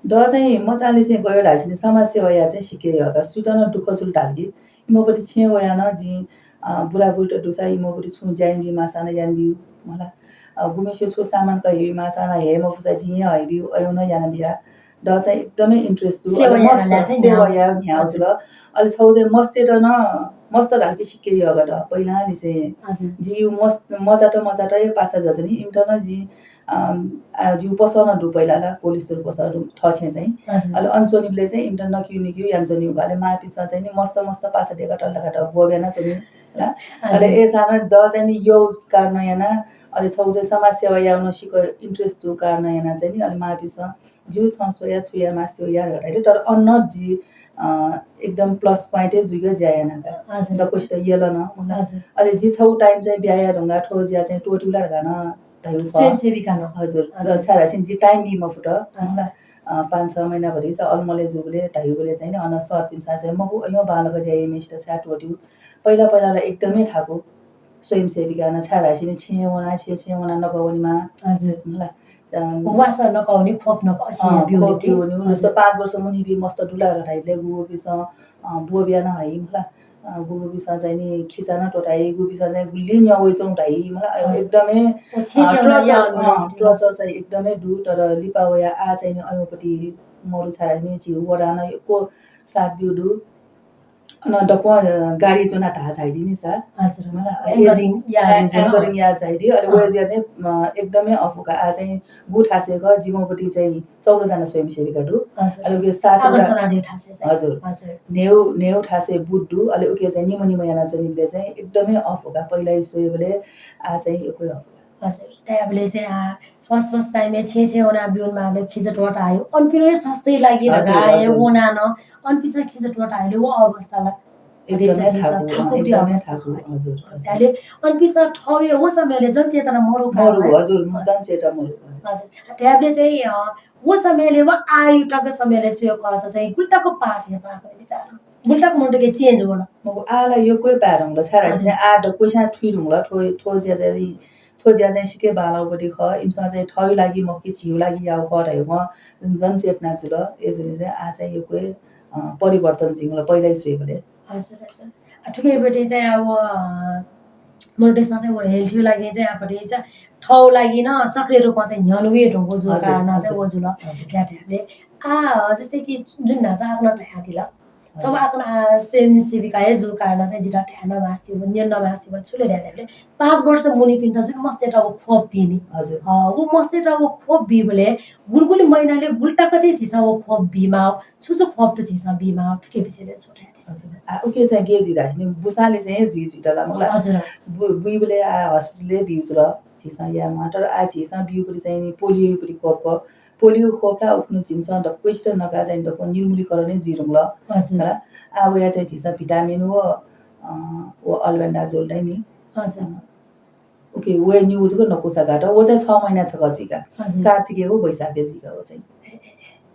द चाहिँ मचांनिसें गय् धाःसा नि समाजसेवाया चाहिँ सिक्क यः का। सुइत नं दुःख जुल धाल कि, इमिपति छेँय् वयाः नं जिं, अ, बुराबुरी त दुसा इमोबुरी छुं ज्या यानाबी माःसा नं यानाबिउ मला। अ, गुम्हेसिउ छु सामान कयाबी माःसा नं हे मफुसा जिं हे हयाबिउ, अय्‌नं यानाबिया। द चाहिँ एकदमै interest दु। सेवा अले याना मस्त ल्याः चाहिँ सेवा न्ह्याः। याये न्ह्याः हजुर। जुल। अले छौ चाहिँ मस्तय्‌त नं, मस्त धालकि सिक्क यःगु द। पहिलांनिसें हजुर। जि मस्त, मचात, मचात हे पासा जुयाच्वनी। इमित नं जि, अम, आ, जिउ पसः नं दु पहिला ला, cold store पसः दु, थःछेँ चाहिँ। हजुर। अले अन च्वनीबलय् चाहिँ इमित नकिउ निकिउ यानाच्वनीगु। अले मांपिन्सं चाहिँ नि मस्त मस्त पासा दय्‌कातल धकाः ब्वः ब्यानाच्वनी ला। हजुर। अले अय्‌सां नं द चाहिँ नि यःगु कारणं याना, अले छौ चाहिँ समाज सेवा यायेगु नं सिक्क interest दु कारणं याना चाहिँ नि, अले मांपिन्सं जिउ छं स्वया छु याये मास्ति या धकाः धाइ। तर अन जि, अ, एकदम plus point हे जुइक ज्या याना का। हजुर। दक्वसित यल नं, मला। हजुर। अले जि छौ time चाहिँ ब्याहा याये धुंकाः थ्व ज्या चाहिँ त्वःतिउ ला धकाः नं धाइउ खः। स्वयंसेविका नं। हजुर। हजुर। छाय्‌धाःसा जि time बी मफुत, हजुर। मला। अ, पाँच छ महिनाभरि चाहिँ अलमलय् जूबलय् धाइबलय् चाहिँ नि अन सरपिन्सं चाहिँ मखु, अय्‌नं बांलाक ज्या याइम्हेसित छाय् त्वःतिउ। पहिला पहिला ला एकदमै थाकु। स्वयंसेविका नं छाय् धाःसा नि छेँय् वना, छेँय् छेँय् वना नकः वनेमाः। हजुर। मला। अ, वासः नकः वनी, खोप नकः, अ, छेँय् ब्यू खोप ब्यू नि। ब्यू नि। हजुर। जस्तो पाँच वर्ष मुनिबी मस्त दु ला धकाः धाइबलय् गुगुपिसं, अ, ब्वः ब्याना हइ, मला। अ, गुगुपिसं चाहिँ नि खिचा नं त्वःताइ, गुगुपिसं चाहिँ गुलि न्ह्यः वइच्वं धाइ, मला। हजुर। एकदमै, ओ, छेँय् अ, छेँय् वना torture, या वना अ, नि। Torture चाहिँ एकदमै दु, तर लिपा वया आ चाहिँ नि अय्‌पट्टि मरु छाय् नि झी वडां नं यक्व साथ ब्यू दु। अन दक्वं, अ, गाडी च्वना धाः झाइदि नि सा। हजुर, मला, हजुर। ए, anchoring या आ, जुजुं। Anchoring या झाइदि। अले अँ। वय्‌जुया चाहिँ, अ, एकदमै अःपुक। आ चाहिँ गु थासय् खः, जिमोबुटी चाहिँ चौध जना स्वयंसेविका दु। हजुर। अले उके सात आगो वटा च्वनादिउ थासय् चाहिँ। हजुर। हजुर। न्हेउ, न्हेउ थासय् booth दु। अले उके चाहिँ निम्ह निम्ह यानाच्वनीबलय् चाहिँ एकदमै अःपुक। पहिला स्वयेबलय् आ चाहिँ यक्व अःपुक। हजुर, धायेबलय् चाहिँ, आ, first first time-य् छेँय् छेँय् वना ब्यूम्ह खिचा त्वःता हयु। अनपिं हे स्वास्थ्य लागि हजुर, धकाः हे हजुर। वना नं अनपिं खिचा त्वःता हयु व अवस्था ला एकदमै थाकु, थाकुति एकदमै अवस्था थाकु, खः। हजुर, हजुर। धायेबलय् अनपिं थौं हे व समयले जनचेतना मरु का मरु, है। हजुर, हजुर। जनचेतना मरु, हजुर। हजुर। धायेबलय् चाहिँ, अ, व समयले व आयु तक समयले स्वये खःसा चाहिँ गुलि तक पाठ हे छ आखिर विचार। गुलि तक मनूतय्‌के change वल। मखु, आः ला यक्व हे पाय् धुंकल, छाय् धाःसा हजुर। आ दक्वसियां थुइ धुंकल, थ्व, थ्व ज्या चाहिँ, थ्व ज्या चाहिँ सिक्क बांलाःगु खः, इमिसं चाहिँ थःगु लागि मखु कि झीगु लागि याःगु खः धयागु जनचेतना जुल। अय्‌जूगुलिं चाहिँ आ चाहिँ यक्व हे, अ, परिवर्तन जुइधुंकल पहिला स्वयेबलय्। हजुर, हजुर। अ, थुकियापट्टि चाहिँ अब, अ, मनूतय्‌सं चाहिँ व health-या लागि चाहिँ आःपट्टि चाहिँ थःगु लागि नं सक्रिय रूपमा चाहिँ न्ह्यःने वये धुंकूगु जुल हजुर, कारण चाहिँ हजुर। व जुल। हजुर। धायेबलय् आ, जस्तै कि जुन न्हाचः आखनं धयादिल, हजुर। छगू आखनं, आ, स्वयंसेविका हे जूगु कारणं चाहिँ जितः धाये नं मास्ति, व न्यने नं मास्ति, व छु ले धाये धायेबलय् पाँच वर्ष मुनिपिन्त जुन मस्तय्‌त व खोप बी नि। हजुर। अ, व मस्तय्‌त व खोप बीबलय् गुलि गुलि महिनाले गुलि तक चाहिँ झीसं व खोप बीमाः, छु छु खोप त झीसं बीमाः, थुकिया विषयले छुं धयादिसँ। हजुर। आ, उके चाहिँ गय् जुइ धाःसा नि, बुसांले चाहिँ जुइ जुइत ला मखु ला। हजुर। बु-, बुइबलय् आ hospital-य् ब्यू जुल, झीसं यायेमाः। तर आ झीसं ब्यूपट्टि चाहिँ नि पोलियोपट्टि खोप खः। पोलियो खोप ला उखुन्हु झीसं दक्वसित नकाः चाहिँ दक्व निर्मूलीकरण हे जुइ धुंकल। हजुर। हला? आ, वया चाहिँ झीसं vitamin व, अ, व albendazole दइ नि। हजुर। अ, उके, व निगू जक नकूसा गात, व चाहिँ छ महिना छकः जुइका। हजुर। कार्तिकय् व वैशाखय् जुइका व चाहिँ। ए, ए, ए।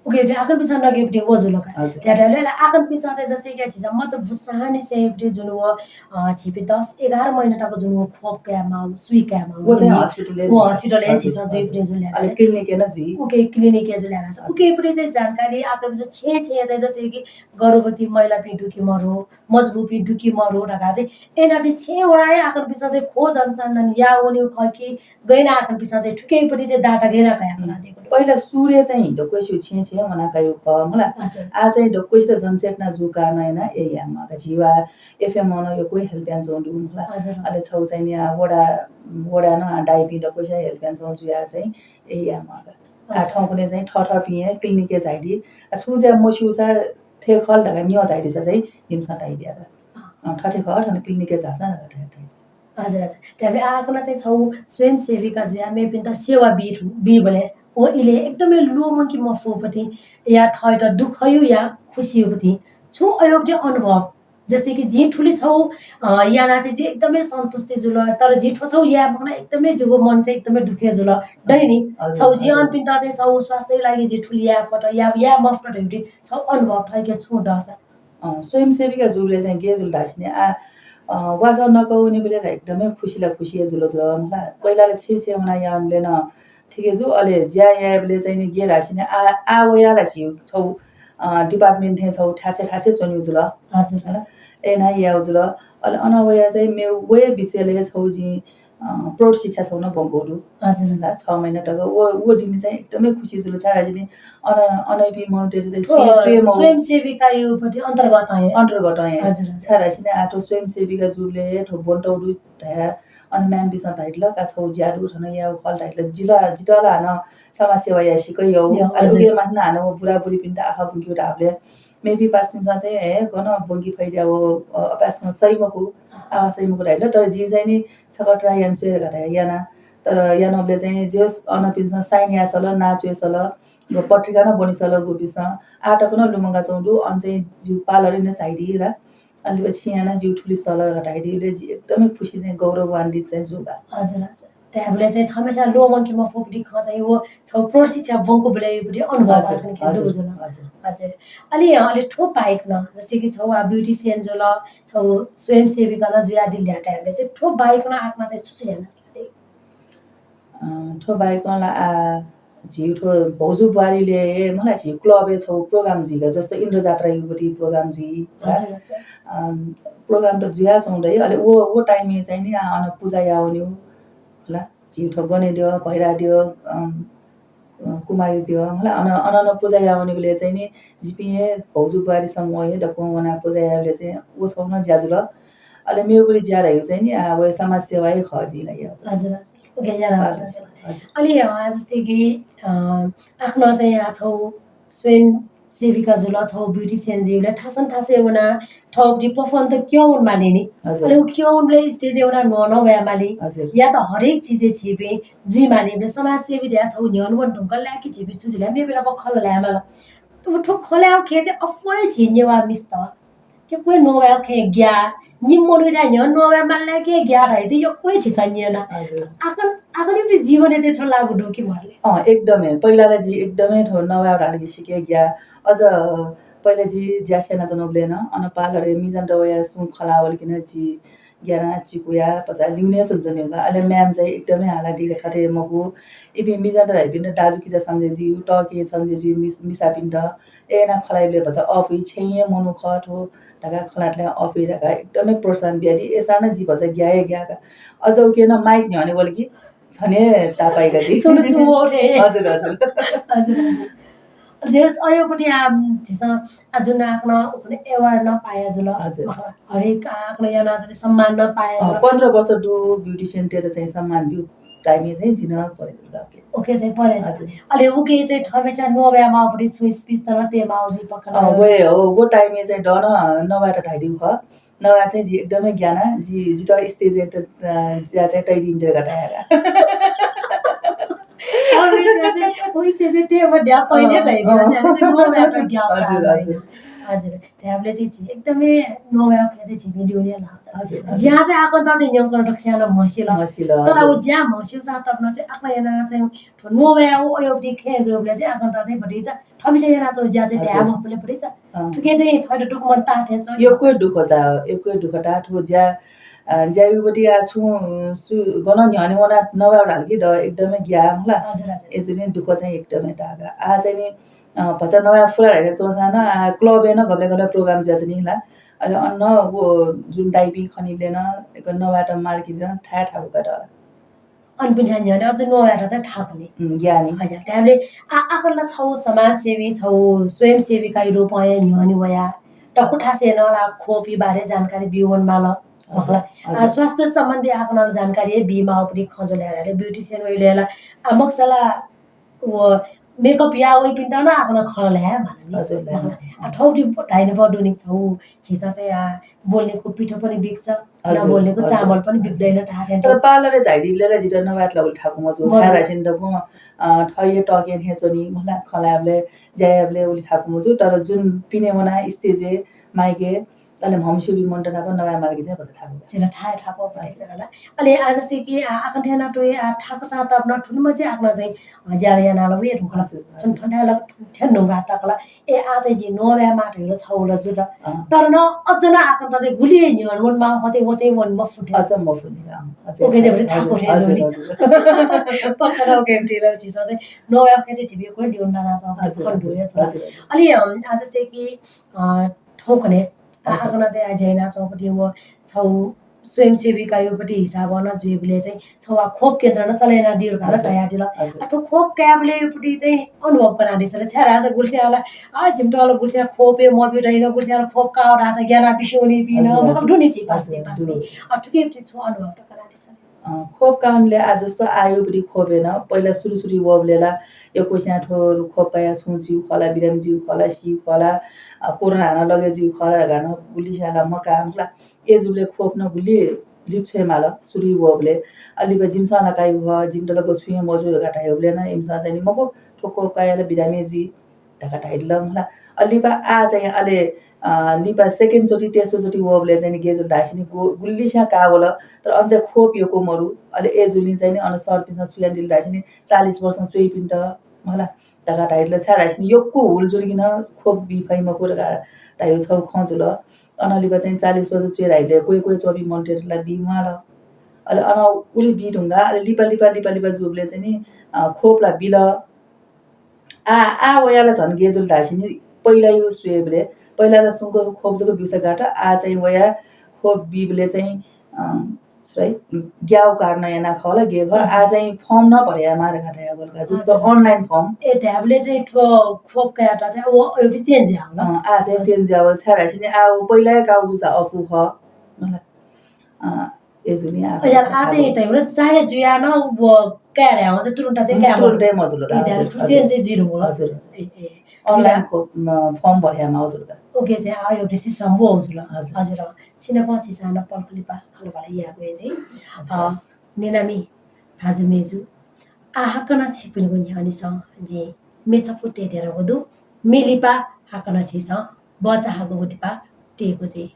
उके, आखनपिसं नगेपट्टि व जुल का। हजुर। त्याः, त्याः, आखनपिसं चाहिँ जस्तै कि झीसं मचा बुसांनिसेंपट्टि जुन व, अ, झीपिं दस एघार महिना तक जुन व खोप कयामाः, सुई कयामाः, व चाहिँ नि hospital-य् व जुइ। Hospital-य् हजुर, झीसं हजुर। जुइपट्टि जुल याना। अले clinic-य् नं जुइ। उके, clinic-य् जुल याना। हजुर। उके पट्टि चाहिँ जानकारी आखनपिसं छेँ, छेँ चाहिँ जस्तै कि गर्भवती महिलापिं दु कि मरु, मजबुपिं दु कि मरु धकाः चाहिँ, अय्‌नं चाहिँ छेँ वनाः हे आखनपिसं चाहिँ खोज अनुसन्धान याः वनीगु खः कि गय् यानाः आखनपिसं चाहिँ थुकियापट्टि चाहिँ data गय् यानाः कयाच्वनादीगु दु? पहिला सुरुइ चाहिँ दक्वसित छेँ छेँ वनाः कयागु खः मला। हजुर। आ चाहिँ दक्वसित जनचेतना जूगु कारणं यानाः अय् यायेमाः का। झी वा FM-नं यक्व help यानाच्वंगु दु मला। हजुर। अले छगू चाहिँ नि आ वडा, वडां नं आ दाइपिं दक्वसित help यानाच्वंगु जुयाः चाहिँ अय् यायेमाः का। आ हजुर। थौंकन्हय् चाहिँ थःथःपिं हे clinic-य् झायादी। आ छुं ज्या मस्यूसा थथे खः ला धकाः न्यं झायादीसा चाहिँ जिमिसं धाइबिया का। अँ। अँ, थथे खः, थन clinic-य् झासँ धकाः धाइ, धाइ। हजुर, हजुर। धायेबलय् आखनं चाहिँ छगू स्वयंसेविका जुयाः मेपिन्त सेवा बी धु-, बीबलय् व इलय् एकदमै ल्वःमंके मफुगुपट्टि या थःत दुःखयु या खुसीयुपट्टि छुं अय्‌गु अनुभव, जस्तै कि जिं थुलि छगू, अ, यानाः चाहिँ जि एकदमै सन्तुष्टि जुल, तर जिं थ्व छगू याये मखना एकदमै जिगु मन चाहिँ एकदमै दुःखय् जुल। दइ नि? हजुर, छगू जिं हजुर। अनपिन्त चाहिँ छगू स्वास्थ्यया लागि जिं थुलि याये फत, या, याये मफुत धइगु छगू अनुभव थःके छुं दःसा? अँ, स्वयंसेविका जूबलय् चाहिँ गय् जुल धाःसा नि, आ, अ, वासः नकः वनीबलय् ला एकदमै खुसी ला खुसी हे जुल जुल मला। पहिला ला छेँ छेँ वनाः याःबलय् नं ठीक हे जू, अले ज्या याइबलय् चाहिँ नि गय् धाःसा नि, आ, आ वयाः ला झी छगू अ, department थें छौ थासे थासे च्वन्यु जुल। हजुर। हला? एना याउ जुल। अले अन वया चाहिँ मे वये बिचले छौ जि, अ, प्रौढ शिक्षा छौ न बंगौ दु। हजुर, हजुर। छ महिना तक वो, वो दिन चाहिँ एकदमै खुसी जुल। छारा जिनि अन, अनैपि मनुतेर चाहिँ थ्व स्वयं, स्वयं मौ- स्वयंसेविका यो पति अन्तर्गत हे। अन्तर्गत हे। हजुर, हजुर। छारा सिने आठो स्वयंसेविका जुले थो बंटौ दु धया अन ma'am बिसं धाइतल का छौ ज्यादु थन याउ खल धाइतल जिला, जितला न समाज सेवा या सिक यौ। या, अले हजुर। उगे माथना हानं वो बुढाबुढीपिन्त आखा बुंकी धाबले मेबी पासपिन्सं चाहिँ हे गन बुंकी फैद्या वो, अ, अपासमा सही मखु, आखा सही मखु धाइतल। तर जि चाहिँ नि छक try यान च्वये धका याना। तर यानबले चाहिँ जे अनपिन्सं sign यासल, ना च्वयेसल, व पत्रिका न बनिसल गुपिन्सं आ तक न लुमंगा चौं दु, अन चाहिँ जिउ पालरी न चाहिदी ला। अले छि याना जिउ थुलि सल धाइदी ले जि एकदमै खुसी चाहिँ गौरवान्वित चाहिँ जुगा। हजुर, हजुर। त्याबले चाहिँ थमेसा लोमंकी मफुपटी खँ चाहिँ वो छौ प्रौढ शिक्षा बंगु बले पटी अनुभव हजुर, आकन के हजुर, दु जुल। हजुर। हजुर। अले, अले थो बाहेक न, जस्तै कि छौ आ beautician जुल, छौ स्वयंसेविका न जुया दिल्या टाइमले चाहिँ थो बाहेक न आकन चाहिँ छु छु याना जुल दे? अ, थो बाहेक न ला आ, झिउ थो भौजु बुहारीले, मला झिउ club ए छौ program जुइगा, जस्तो इन्द्रजात्रा युवती program जुइ, हजुर, हजुर। अ, program त जुया चौं दे, अले वो, वो टाइममे चाहिँ नि, आ, अन पूजा यावन्यु, होला, झिउ थो गने द्यो, भैरा द्यो, अम, अ, कुमारी द्यो, होला, अन, अन, अन पूजा यावन्यु बले चाहिँ नि, जिपिं हे भौजु बुहारी समूह हे दक्वं वना पूजा यावले चाहिँ वो छौ न ज्याजुल। अले मेउ बले ज्या धायु चाहिँ नि, आ, वो समाज सेवा हे खः जिला या। हजुर, हजुर। ओके, ज्या हजुर, हजुर। हजुर। अले, अ, जस्तै कि, अ, आखन चाहिँ आ छौ स्वयं सेविका जुल, छौ beautician जुल, थासन थासे वना, थौपटी perform त क्यौन माली नि। हजुर। अले उ क्यौन बले stage वना न्वँ न्वँ वया माली। हजुर। या त हरेक चिजे छिपे जुइ माली, बले समाजसेवी द्या छौ न्ह्यन वन धुंकल ला कि छिपे छु जुल, मे बेला ब खल ला माल। त उ थु खल ला खे चाहिँ अफोय झिन्ये वा मिस्त। के कोई न्वँ वया खे ग्या, निम मनू द्या न्ह्यन न्वँ वया माल ला के ग्या धाइ चाहिँ यो कोई झिसा न्यना। हजुर। आकन, आकन इपटी जीवने चाहिँ छु लागु दु कि भले? अँ, एकदमै। पहिला ला जि एकदमै थो नवा धाल कि सिके ग्या। अझ पहिला जि ज्यासेना जनबले न, अन पालरे मिजन त वया सुं खला वल किन जि ग्याना चिकुया पचा लिउने सुन जनेगा। अले ma'am चाहिँ एकदमै हाला दिले खटे मगु। इपि मिजन त धाइपिन दाजुकिजा सम्झे जिउ, टके सम्झे जिउ मिस-, मिसापिन त। ए ना खलाइले भचा अफि छेंये मनु खथो धका खलातले अफि धका एकदमै प्रोत्साहन बियादी। एसा न जि भचा ग्याये ग्याका। अझ उके न mic न्ह्यने वल कि झने तापाइका दी। सुरु सुरु उठे। हजुर, हजुर। हजुर, हजुर। जेस अयोपट्टि आ, झिसं आ जुन आकन उखने award न पाया जुल। हजुर। मखला, हरेक आकन याना जुन सम्मान न पाया अँ, जुल। पन्ध्र वर्ष दु beautician तेर चाहिँ सम्मान बिउ time ए चाहिँ जिन परे जुल। ओके। ओके चाहिँ परे जुल। हजुर। अले उके चाहिँ थमेसा नोबया माउपट्टि छु speech त न ते माउ जि पक्का अँ, न। वे हो, वो time ए चाहिँ दन नवा त धाइदिउ ख। नवा चाहिँ जि एकदमै ग्याना, जि, जित stage ए त, अ, ज्या चाहिँ तैदिम दे गता यागा। अब यो चाहिँ, उ stage ए ते म ड्या पहिले अँ, तैदिम अँ। चाहिँ, चाहिँ नोबया त ग्या हजुर, पार हजुर। होइन। हजुर। त्याबले चाहिँ झी एकदमै नोबया चाहिँ झी video ने लाग्छ। हजुर, हजुर। ज्या चाहिँ आकन त चाहिँ न्यंकन रक्षा न म्हसिल। म्हसिल, तर हजुर। उ ज्या म्हसिउ सा तब न चाहिँ आकन याना चाहिँ नोबया उ अयोपट्टि खे जोबले चाहिँ आकन त चाहिँ भटिचा थमिसा याना चाहिँ ज्या चाहिँ हजुर। ध्यान मपले भटिचा। अँ। थुके चाहिँ थोड़ा दुःख मन ता थे छ। यक्व दुःख ता, यक्व दुःख ता थो ज्या, अ, ज्या युवती आ छु, सु, गन न्ह्यने वना नवा धाल कि द एकदमै ग्या मला। हजुर, हजुर। ए जुने दुःख चाहिँ एकदमै तागा। आ चाहिँ नि, अ, भचा नवा फुला धाइले चोसा न, आ, club ए न गबले गबले program ज्या चाहिँ नि ला। अले अन्न वो जुन diving खनिले न, एक नवा त मार्गी न, थाय् थागु का द। अनपिन्या न्ह्यःने अझ नोयात चाहिँ थाकुनि। उम्, ज्ञानी। हजुर, त्याबले आ, आकर्ला छौ समाजसेवी, छौ स्वयंसेविका रूपं न्ह्यःने वया। त कुठासे नला खोपी बारे जानकारी बिवन माल। हजुर, मखला। आ, हजुर। स्वास्थ्य सम्बन्धी आकर्ला जानकारी बी माउपरि खंजो ल्याला, beautician वइ ल्याला। आ, मक्सला व makeup या वइपिन्त न आकर्ला खंला ल्याया मालनि। हजुर, ल्याया। मखला। आ, थौटी धाइन बडुनिक छौ, झिसा चाहिँ आ, बोल्नेको पिठो पनि बिक्छ, हजुर, नबोल्नेको हजुर। चामल पनि बिक्दैन, ढाक्या तर पार्लर झाइदिबले ला जित नवात ला उलि थाकु मजु। मजु। छारा छिन दबु, अ, थये टके हे चोनी, मला खलाबले, ज्यायबले उलि थाकु मजु। तर जुन पिने वना stage ए, माइके, अले म्हमस्यूपिं मनूत नाप नवाये माल कि चाहिँ भचा थाकु का। छिला थाय् थाकु पटे हजुर। चला। अले आ जस्तै कि आ, आकन थें ना तुइ आ थाकु सां तब न थुलि मचे आकन चाहिँ, अ, ज्याला याना ल वे धुंका। हजुर, हजुर। छुन थन्डा ल थें नुंगा तकला। ए, आ चाहिँ जि नवाये मात होला छौला जुल। अँ। तर न अझ न आकन त चाहिँ गुलि न्ह्यः वन मा हो चाहिँ वो चाहिँ वन मफुटे। अझ मफुटे, अँ, अझ ओके, जे भरि थाकु हजुर, रे हजुर, जुल। हजुर। पक्का न ओके, एमटी र झीसं चाहिँ नवाये ओके चाहिँ झीबी कोही लिउन नाना छ, हजुर, खन हजुर, धुए छ। हजुर, हजुर। अले, अम, आ जस्तै कि, अ, थौंकन्हय्, आ, हजुर। आकन चाहिँ आ ज्या याना छौपट्टि व छौ स्वयंसेविकायुपट्टि हिसाबं न जुइबलय् चाहिँ छौ आ खोप केन्द्र न चले यानादिल का न हजुर। तयादिल। हजुर। आ थ्व खोप कायेबलय्‌पट्टि चाहिँ अनुभव कनादिसँ ले छाय् धाःसा गुलिस्यां ला, आ, जिमित ला गुलिस्यां खोपे मब्यू धइन, गुलिस्यां ला खोप काव धाःसा ग्यानादिस्यू वनीपिं न, हजुर, मखु हजुर। दुने छि पासने हजुर, पासने। दुने। आ, थुकिपट्टि छु अनुभव त कनादिसँ ले? अँ, खोप काःबलय् आ जस्तो आयुपट्टि खोपय् न, पहिला सुरु सुरु वःबलय् ला यक्वस्यां थ्व खोप काया छुं ज्यू खला, बिरामी ज्यू खला, स्यू खला, अ, कोरोना हानं लगे ज्यू खला धकाः न गुलिस्यां ला मकाः मखु ला। ए जुबलय् खोप न गुलि लित छ्वये माल, सुरु वःबलय्। अ, लिपा जिमिसं ला कायु ह, जिमित ला गु छुं हे मजू धकाः धायेबलय् न इमिसं चाहिँ नि मखु, थ्व खोप काया ला बिरामी जुइ धकाः धाइदिल मला। अ, लिपा आ चाहिँ अले, अ, लिपा second चोटि, तेस्रो चोटि वःबलय् चाहिँ नि गे जुल धाःसा नि गु-, गुलिस्यां काः वल, तर अन चाहिँ खोप यक्व मरु। अले ए जुलिं चाहिँ नि अन सरपिन्सं छु यानादिल धाःसा नि चालिस वर्ष च्वइपिन्त मला धकाः धाइदिल। छाय् धाःसा नि यक्व हुल जुल कि न खोप बी फइ मखु धकाः धायु छौ खँ जुल। अन लिपा चाहिँ चालिस वर्ष च्वये धाइबलय् क्वय् क्वय् च्वंपिं मनूतय्त ला बी म्वाल। अले अन उलि बी धुंगा, अले लिपा लिपा लिपा लिपा जूबलय् चाहिँ नि, अ, खोप ला बिल। आ, आ वया ला झन गे जुल धाःसा नि पहिला यु स्वयेबलय्, पहिला ला सुंक खोप जक ब्यूसा गात, आ चाहिँ वया खोप बीबलय् चाहिँ, अँ, छु धाइ, ग्याउ कारणं याना खः ला गे खः, हजुर। आ चाहिँ form न भरे याये मारे का धया वल का, जस्तो हजुर, हजुर। Online form। ए, धायेबलय् चाहिँ थ्व खोप कायात चाहिँ व, व change यावल। अँ, आ चाहिँ हजुर। Change यावल, छाय् धाःसा नि आ व पहिला हे काउ जूसा अफु खः। मला। अँ, ए जुलिं आ अझ चाहिँ आ चाहिँ थाकु। तय्‌बलय् चाहे जुया न व काये रे, अझ तुरुन्त चाहिँ हम्म, काये तुरुन्तै मजुल। मजुल, ए, हजुर, दाइ, हजुर। Change चाहिँ जुइ धुंगु। हजुर। ए, ए। Online खोप, म, form भर्या माउ जुल का। ओके, चाहिँ आ यो बेसी श्रम वो जुल। हजुर। हजुर। छिनाप छिसं न पलख लिपा खँल्हाबल्हा यायेगु हे चाहिँ। हजुर। अ, निनामि भाजु मेजु, आ हाकनं छिकपिनिगु न्ह्यःनिसें जिं म्ये छपु तयेधुनागु दु। म्ये लिपा हाकनं छिसं बचा हाकःगु दिपा तयेगु जुइ।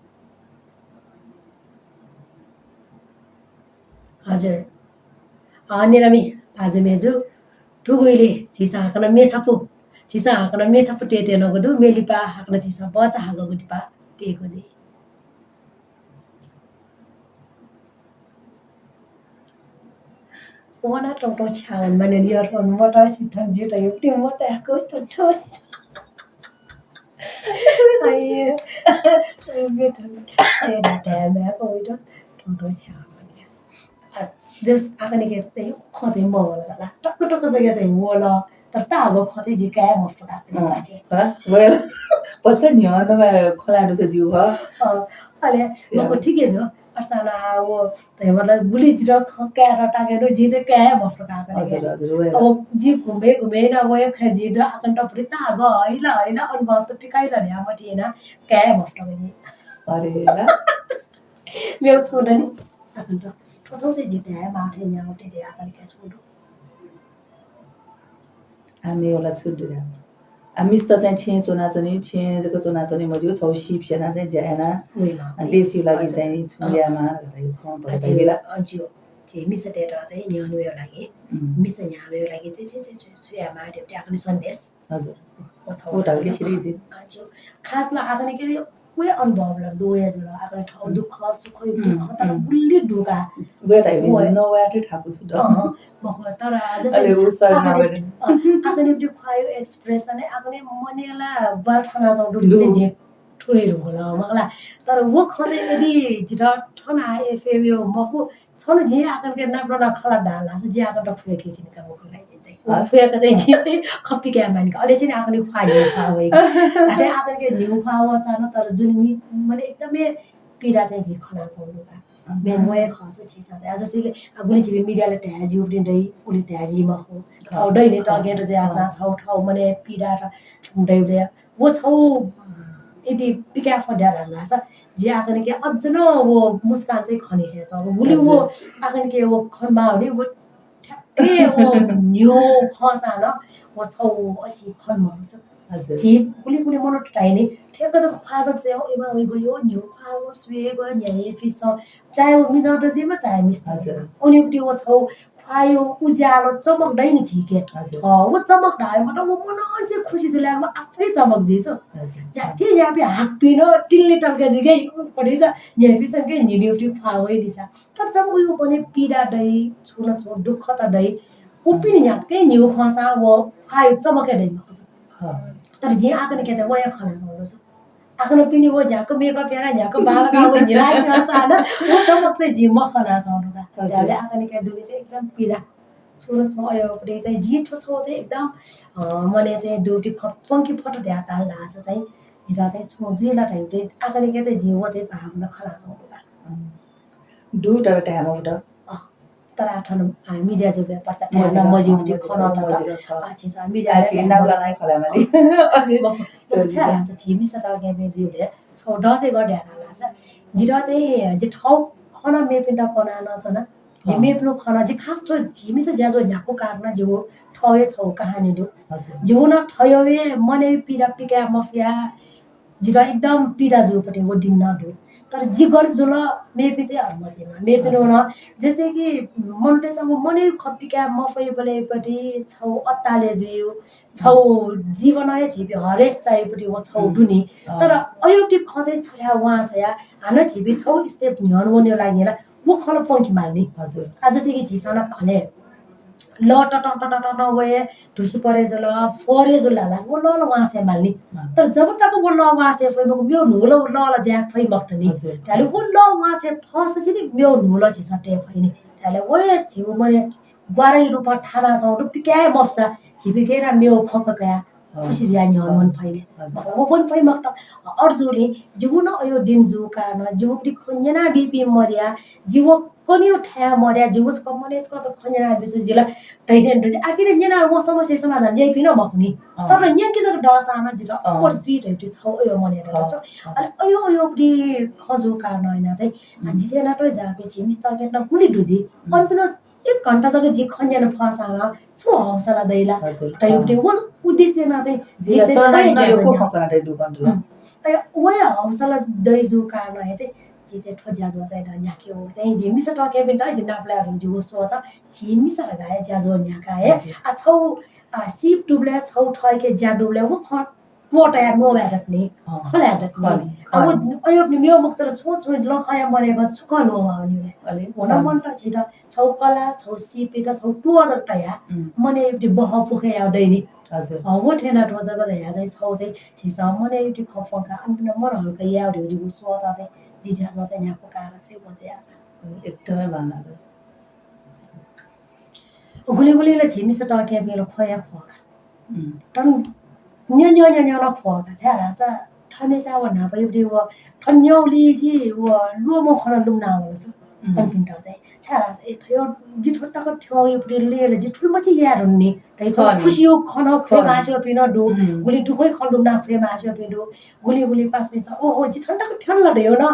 हजुर। अ, निनामि भाजु मेजु, थुगु इलय् झीसं हाकनं म्ये छपु, झीसं हाकनं म्ये छपु तयेधुनागु दु। म्ये लिपा हाकनं झीसं बचा हाकःगु दिपा तयेगु जुइ। वना टौटौ छ्यावन माने लियर फोन मत सिथन जित युक्ति मत याको टौटौ। आइए। ए, डाटा म्या को विदो टौटौ छ्यावन माने। आ, जस आकने के चाहिँ खँ चाहिँ मवल ला। टक्क टक्क जग्गा चाहिँ वल। तर ताःगु खँ चाहिँ जि काये मफुत का, अँ, ताके। हँ, well, भचा न्ह्यः नमा खँ ल्हाये दुसा ज्यू ह। अँ, अले, मखु, ठिकै छ। अर्थात् आ, व, त मतलब, गुलि जितः खँ काये र ताके दु, जि चाहिँ काये मफुत का, हजुर, हजुर, well। अब जि घुमे, घुमे न, व खँ जि द आकन्त भुरि ताःगु, हैला, हैला, अनुभव त पिकाइला न्ह्या मतिना, काये मफुत का जि। अरे, ला। मेउ सुन नि, आकन्त। थ्व चाहिँ जि धाये माथे न्ह्याउ ते दे आकन्त के सुन। आ, मेउ ला छु दु रे। आ, मिस्त चाहिँ छेँय् च्वनाच्वनी, छेँय् जक च्वनाच्वनी मज्यू, छौ सिप स्यना चाहिँ ज्या याना, वइ ला, देशयु लागि हजुर। चाहिँ नि छु अँ। यामा, खँ अज्यू, भइला। अज्यू। झी मिस्ततय्त चाहिँ न्ह्यःने वयेगु लागि, उम्। मिस्त न्ह्याः वयेगु लागि चाहिँ, चाहिँ, चाहिँ, चाहिँ छु यामा, देउटे आकने सन्देश। हजुर। ओ, छौ उ धाउके हजुर। सिरिजी। अज्यू। खास ला आकने के वे अनुभव ला दु हे जुल, आकने थौ उम्। दुःख, सुख, उम्, दुःख, तर उम्। गुलि दुका। वे त उम्। न वे आते थाकु छु द। अँ, मखु, तर आज अले चाहिँ उ सर आकने, नवेले। अँ, आकने उम्। ख्वायो expression है, आकने मनेला बार थना जाउ दु। दु। जे थुरे रुगला, मखला। तर व खँ चाहिँ यदि जित थना एफएम यो मखु, छन जि आकने के नाप ना खला डाला, जि आकने फुया के जिन का मखला। चाहिँ, हस्। फुयाक चाहिँ जि चाहिँ खप्पी क्या मानिक। अले चाहिँ आकने ख्वाइ न्यू ख्वा वइ। अले आकने के न्यू ख्वा वसा न, तर जुन मि-, मने एकदमै पीडा चाहिँ जि खना चौलु का। अँ। मेन वये खस छिसा चाहिँ। आज चाहिँ आ गुलि जिबे मिडियाले ध्याजी उलि दै, उलि ध्याजी मखु। खौ। दै ने त गेट जे आकना छौ, थौ मने पीडा र दैले। वो छौ यदि पिका फड्या धाला सा, जि आकने के अझ न वो मुस्कान चाहिँ खने छ। गुलि वो हजुर। आकने के वो खनमा हुने वो ठ्याक्कै वो न्यू खसा न, वो छौ असी खन मरुस। हजुर। झी गुलि गुलि मनूत धाइ नि, ठ्याक्क जक ख्वाः जक स्वया, इमा वइ गयो, न्ह्यः ख्वाः व स्वये व न्ह्याये फिसं, चाहे व मिजंत जुइमा, चाहे मिस्त हजुर। जुइमा। उनिपट्टि व छौ ख्वाःयो उज्यालो चमक दइ नि झीके। हजुर। अ, व चमक धाइ मतलब व मनन चाहिँ खुसी जुल्या व आफै चमक जुइछ। हजुर। जाति यापे हाकपिन टिल्ले टल्का जुइके पडिछ, न्ह्यापिसंके न्हिलिउटी ख्वाः वइ दिसा। तर जब उयो बने पीडा दइ, छुन छु दुःख त दइ, उपिनि न्ह्याक्कै न्ह्यः खंसा व ख्वाःयो चमक हे दइ मखु। खः। तर जिं आकनिके चाहिँ वया खना च्वंगु छु। आकनपिनि व न्ह्याक्क makeup याना न्ह्याक्क बाल का व न्हिला खंसा न, व चमक चाहिँ जिं मखना च्वंगु का। हजुर। त्याले आकनिके दुने चाहिँ एकदम पीडा। छुन छु अयो परे चाहिँ जिं थ्व छौ चाहिँ एकदम, अ, मने चाहिँ दुटी ख-, पंकी फट ध्या ताल धाःसा चाहिँ जिरा चाहिँ छु जुइला धाइबलय् आकनिके चाहिँ जिं व चाहिँ भावना खना च्वंगु का। दु तर time of the अँ, तर आः थन, आ, media जुबलय् पर्चा मजिर, थाय् न मजिर अँ, उति मजिर, खन अँ, त। मजिर, अँ। आ, छिसा media आ, छि जुबलय् नागला नाइ खला माली। अँ। अनि मखु, मखु, छाय् धाःसा छि मिसा तःग्याइपिं जुबलय् छौ दसय् गथे ध्यान लासा। जित चाहिँ, जि थौ खन मेपिन्त कना नचना। जि अँ। मेपिनु खन, जि खास थ्व छि मिसा ज्याझ्वः न्ह्याक्व कारण जिगु थौया छौ कहानी दु। हजुर। जिगु न थौया मनय् पीडा पिकाये मफया, जित एकदम पीडा जूपट्टि व दिन नं दु। तर जिगु जुल मेपिं चाहिँ हर्म चाहिँ मा। मेपिं हजुर। नं जैसे कि मनूतय्‌सं व मनय् खँ पिकाये मफइबलय्‌पट्टि छौ अत्ताले जुइगु, छौ हम्म। जीवनय् झीपिं हरेस चाइपट्टि व छौ हम्म। दुनि। अँ। तर अयोपट्टि खँ चाहिँ छथ्याः वां छया, हानं झीपिं छौ step न्ह्यःने वनेगु लागि ला व खँ ला पंके माल नि। हजुर। आ, जैसे कि झीसं नं खले लः ततं ततं ततं वये, धुसी परे जुल, फोरे जुल धाःसा व लः ला वांछ्वये माल नि। अँ। तर जब तक व लः वांछ्वये फइ मखु, मेव न्हू ला व लः ला ज्याये फइ मखुत नि। हजुर। धाले व लः वांछ्वये फःसा चाहिँ नि मेव न्हू ला झीसं तये फइ नि। धाले व हे झीगु मनय् ग्वाराया रूपं थानाच्वंगु दु, पिकाये मफुसा झीपिं गय् याना मेव खँ ककया अँ। खुसी जुयाः न्ह्यःने वने फइ नि। हजुर। व वने फइ मखुत। अय्‌जूगुलिं जिगु नं अयो दिन जूगु कारणं, जिगुपट्टि खँ न्यनाबीपिं मदया, जि व कन्हय् थाय् मदया, जिगु छकः मनय् छकः खँ न्यनाबीपिं जि ला धैर्य दु। आखिर न्यनाः व समस्या समाधान याइपिं नं मखु नि। अँ। तर न्यंके जक दःसां नं जित अँ। अप्पर जुइ धइपट्टि छौ अयो मनय् अँ। दत। अँ। अले अयो अयोपट्टि खँ जूगु कारणं याना चाहिँ, अँ, उम्। जि थें नातोइ जाःपिं झी मिसा तःग्यात नं गुलि दु जि। उम्। अनपिं नं एक घण्टा जक जि खँ न्यने फःसां ला छु हौसला दइ ला? हजुर। धइपट्टि अँ। व उद्देश्य याना चाहिँ जि जिं चाहिँ शरणार्थी थ्व हे नं ज्याझ्वः यक्व न्ह्याका। खँ कनातइ दुकन ला। उम्। अले व हे हौसला दइ जूगु कारणं हे चाहिँ जि चाहिँ थ्व ज्याझ्वः चाहिँ न्ह्याके वं चाहिँ जि मिसा तःग्याइपिन्त जि नापलाये धुन जिगु सोच, झी मिसा धकाः हे ज्याझ्वः न्ह्याका हे। हजुर। आ, छौ, आ, सीप दुबलय् छौ थःके ज्या दुबलय् व खँ त्वःताया नवाये दत नि, अँ। खँ ल्हाये दत नि। खः नि, आ, खः नि। व अयोपट्टि मेव मखुसा ला छुं छुं लँ खँया मरेगु छु खँ नवाः वनी ले। अले, व नं खः नि। मन्त छित छौ कला, छौ सीपयात, छौ त्वः जक तया, उम्। मनय् अयोपट्टि बहः पुखे याउ दइ नि। हजुर। अँ, व थें याना थ्व जक धया चाहिँ छौ चाहिँ झीसं मनय् अयोपट्टि खँ फ्वंका, अनपिं नं मन हल्का याउ धइगु सोच चाहिँ जि ज्याझ्वः चाहिँ न्ह्याकू कारण चाहिँ व चाहिँ याका। एकदमै बांलाःगु। गुलि गुलि ला झी मिसा तःग्याइपिं ला ख्वया ख्वः का। उम्। तर न्यँ न्यँ न्यँ न्यँ ला ख्वः का, छाय् धाःसा थःम्हस्यां व न्हापायापट्टि व थन न्यंलिसे व ल्वःमं खँ नं लुमना वल छु। उम्। अनपिन्त चाहिँ। छाय् धाःसा, ए, थ्व जि थ्व तक थ्यंयापट्टि ले ला जि थुलिमछि याये धुन नि। तै खः नि। खुसिया खँ नं ख्वये खः नि। मास्यापिं नं दु। उम्। गुलि दुःखया खँ लुमना ख्वये मास्यापिं दु। गुलि गुलि पासापिन्सं, ओहो, जि थन तक थ्यन ला धयो न।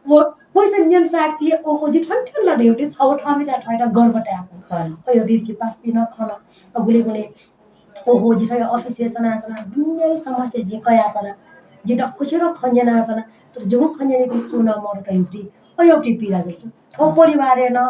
व पैसा न्यन साथ कि, ओहो, जि थन थ्यन ला धयो, ते छौ थःम्हस्यां थःत गर्व ताय्‌कू। खः नि। अयो बिपि पासापिं नं खन। अ, गुलि गुलि, ओहो, जि थ्व office-य् च्वनाच्वना दुनियाया समस्या जिं कयाच्वना। जिं दक्वसिनं खँ न्यनाच्वना। तर जिगु खँ न्यनीपिं सुं नं मदुत धइपट्टि, अयोपट्टि पीडा जुल छु। थ्व अँ। परिवारय् नं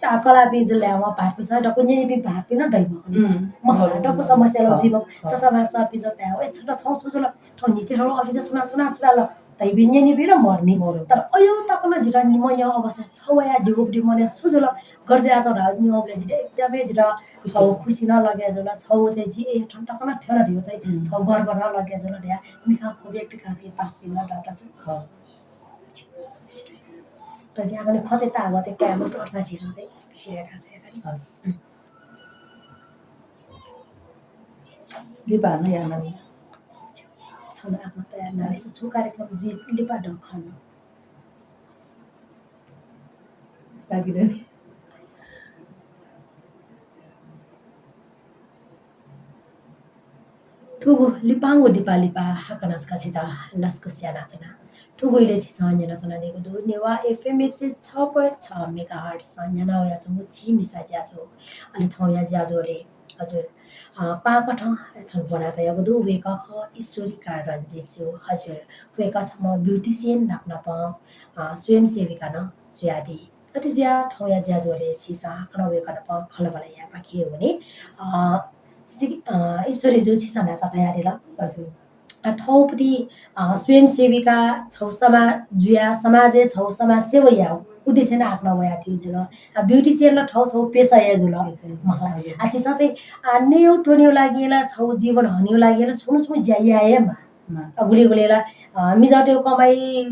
आ, कलाःपिं जुल धायेवं भाःपिन्सं दक्व न्यनीपिं भाःपिं नं दइ मखु नि। उम्। मखु ला, अँ, दक्व अँ, समस्या ला अँ, जुइ मखु। अँ। ससःभासपिं जक धायेवं, ए, छु ला थौं छु जुल, थौं न्हिच्छि थौं office-य् सुनां सुनां छु धाल धइपिं न्यनीपिं नं मरु नि। मरु। तर अयो तक नं जितः न्यंगु अवस्था छौ वया जिगुपट्टि मनय् छु जुल, गथे जुयाच्वन धाःगु न्यंगुबलय् जितः एकदमै जितः खुसी। छौ खुसी नं लगे जुल, छौ चाहिँ जि ए थन तक नं थ्यन धयो चाहिँ उम्। छौ गर्व नं लगे जुल धया मिखां खुबे पिकापिं पासापिं नं दत छु। खः। तर चाहिँ आः खँ चाहिँ ताःगु चाहिँ काय्‌म्ह तःसा झीसं चाहिँ बिस्याये का चाहिँ का नि। हस्। लिपा नं याना नि। छन्त आखः तयार यानादिसँ, छु कार्यक्रम जुइ लिपा दँ खन। लागि दनि। थुगु लिपांगु दिपा लिपा हाकनं छकः छितः लसकुस यानाच्वना। थुगु इलय् छिसं न्यनाच्वनादीगु दु नेवाः FM एक सय छ point छ megahertz-स न्यना वयाच्वंगु झी मिसा ज्याझ्वः। अले थौंया ज्याझ्वलय् हजुर। अ, पाकथं थन ब्वना तयागु दु, वय्कः खः ईश्वरीका रञ्जित जु। हजुर, वय्कः छम्ह beautician नाप नाप, अ, स्वयंसेविका नं जुयादी। अथे जुयाः थौंया ज्याझ्वलय् छिसं हाकनं वय्कः नाप खँल्हाबल्हा यायेपाखे वने। अ, जस्तै कि, अ, ईश्वरी जु छिसं न्हाचः धयादिल। हजुर। अ, थौंपट्टि, अ, स्वयंसेविका छौ समाज जुयाः समाजय् छौ समाज सेवा यायेगु उद्देश्यं हाकनं वयादीगु जुल। अ, beautician ला थौ छौ पेसा हे जुल। पेसा हे जुल, मखला। हजुर। अ, छिसं चाहिँ, अ, नयेगु त्वनेगु लागि ला छौ जीवन हनेगु लागि ला छुं न छुं ज्या याये हे माः। माः। अ, गुलिं गुलिं ला, अ, मिजंतय्गु कमाइ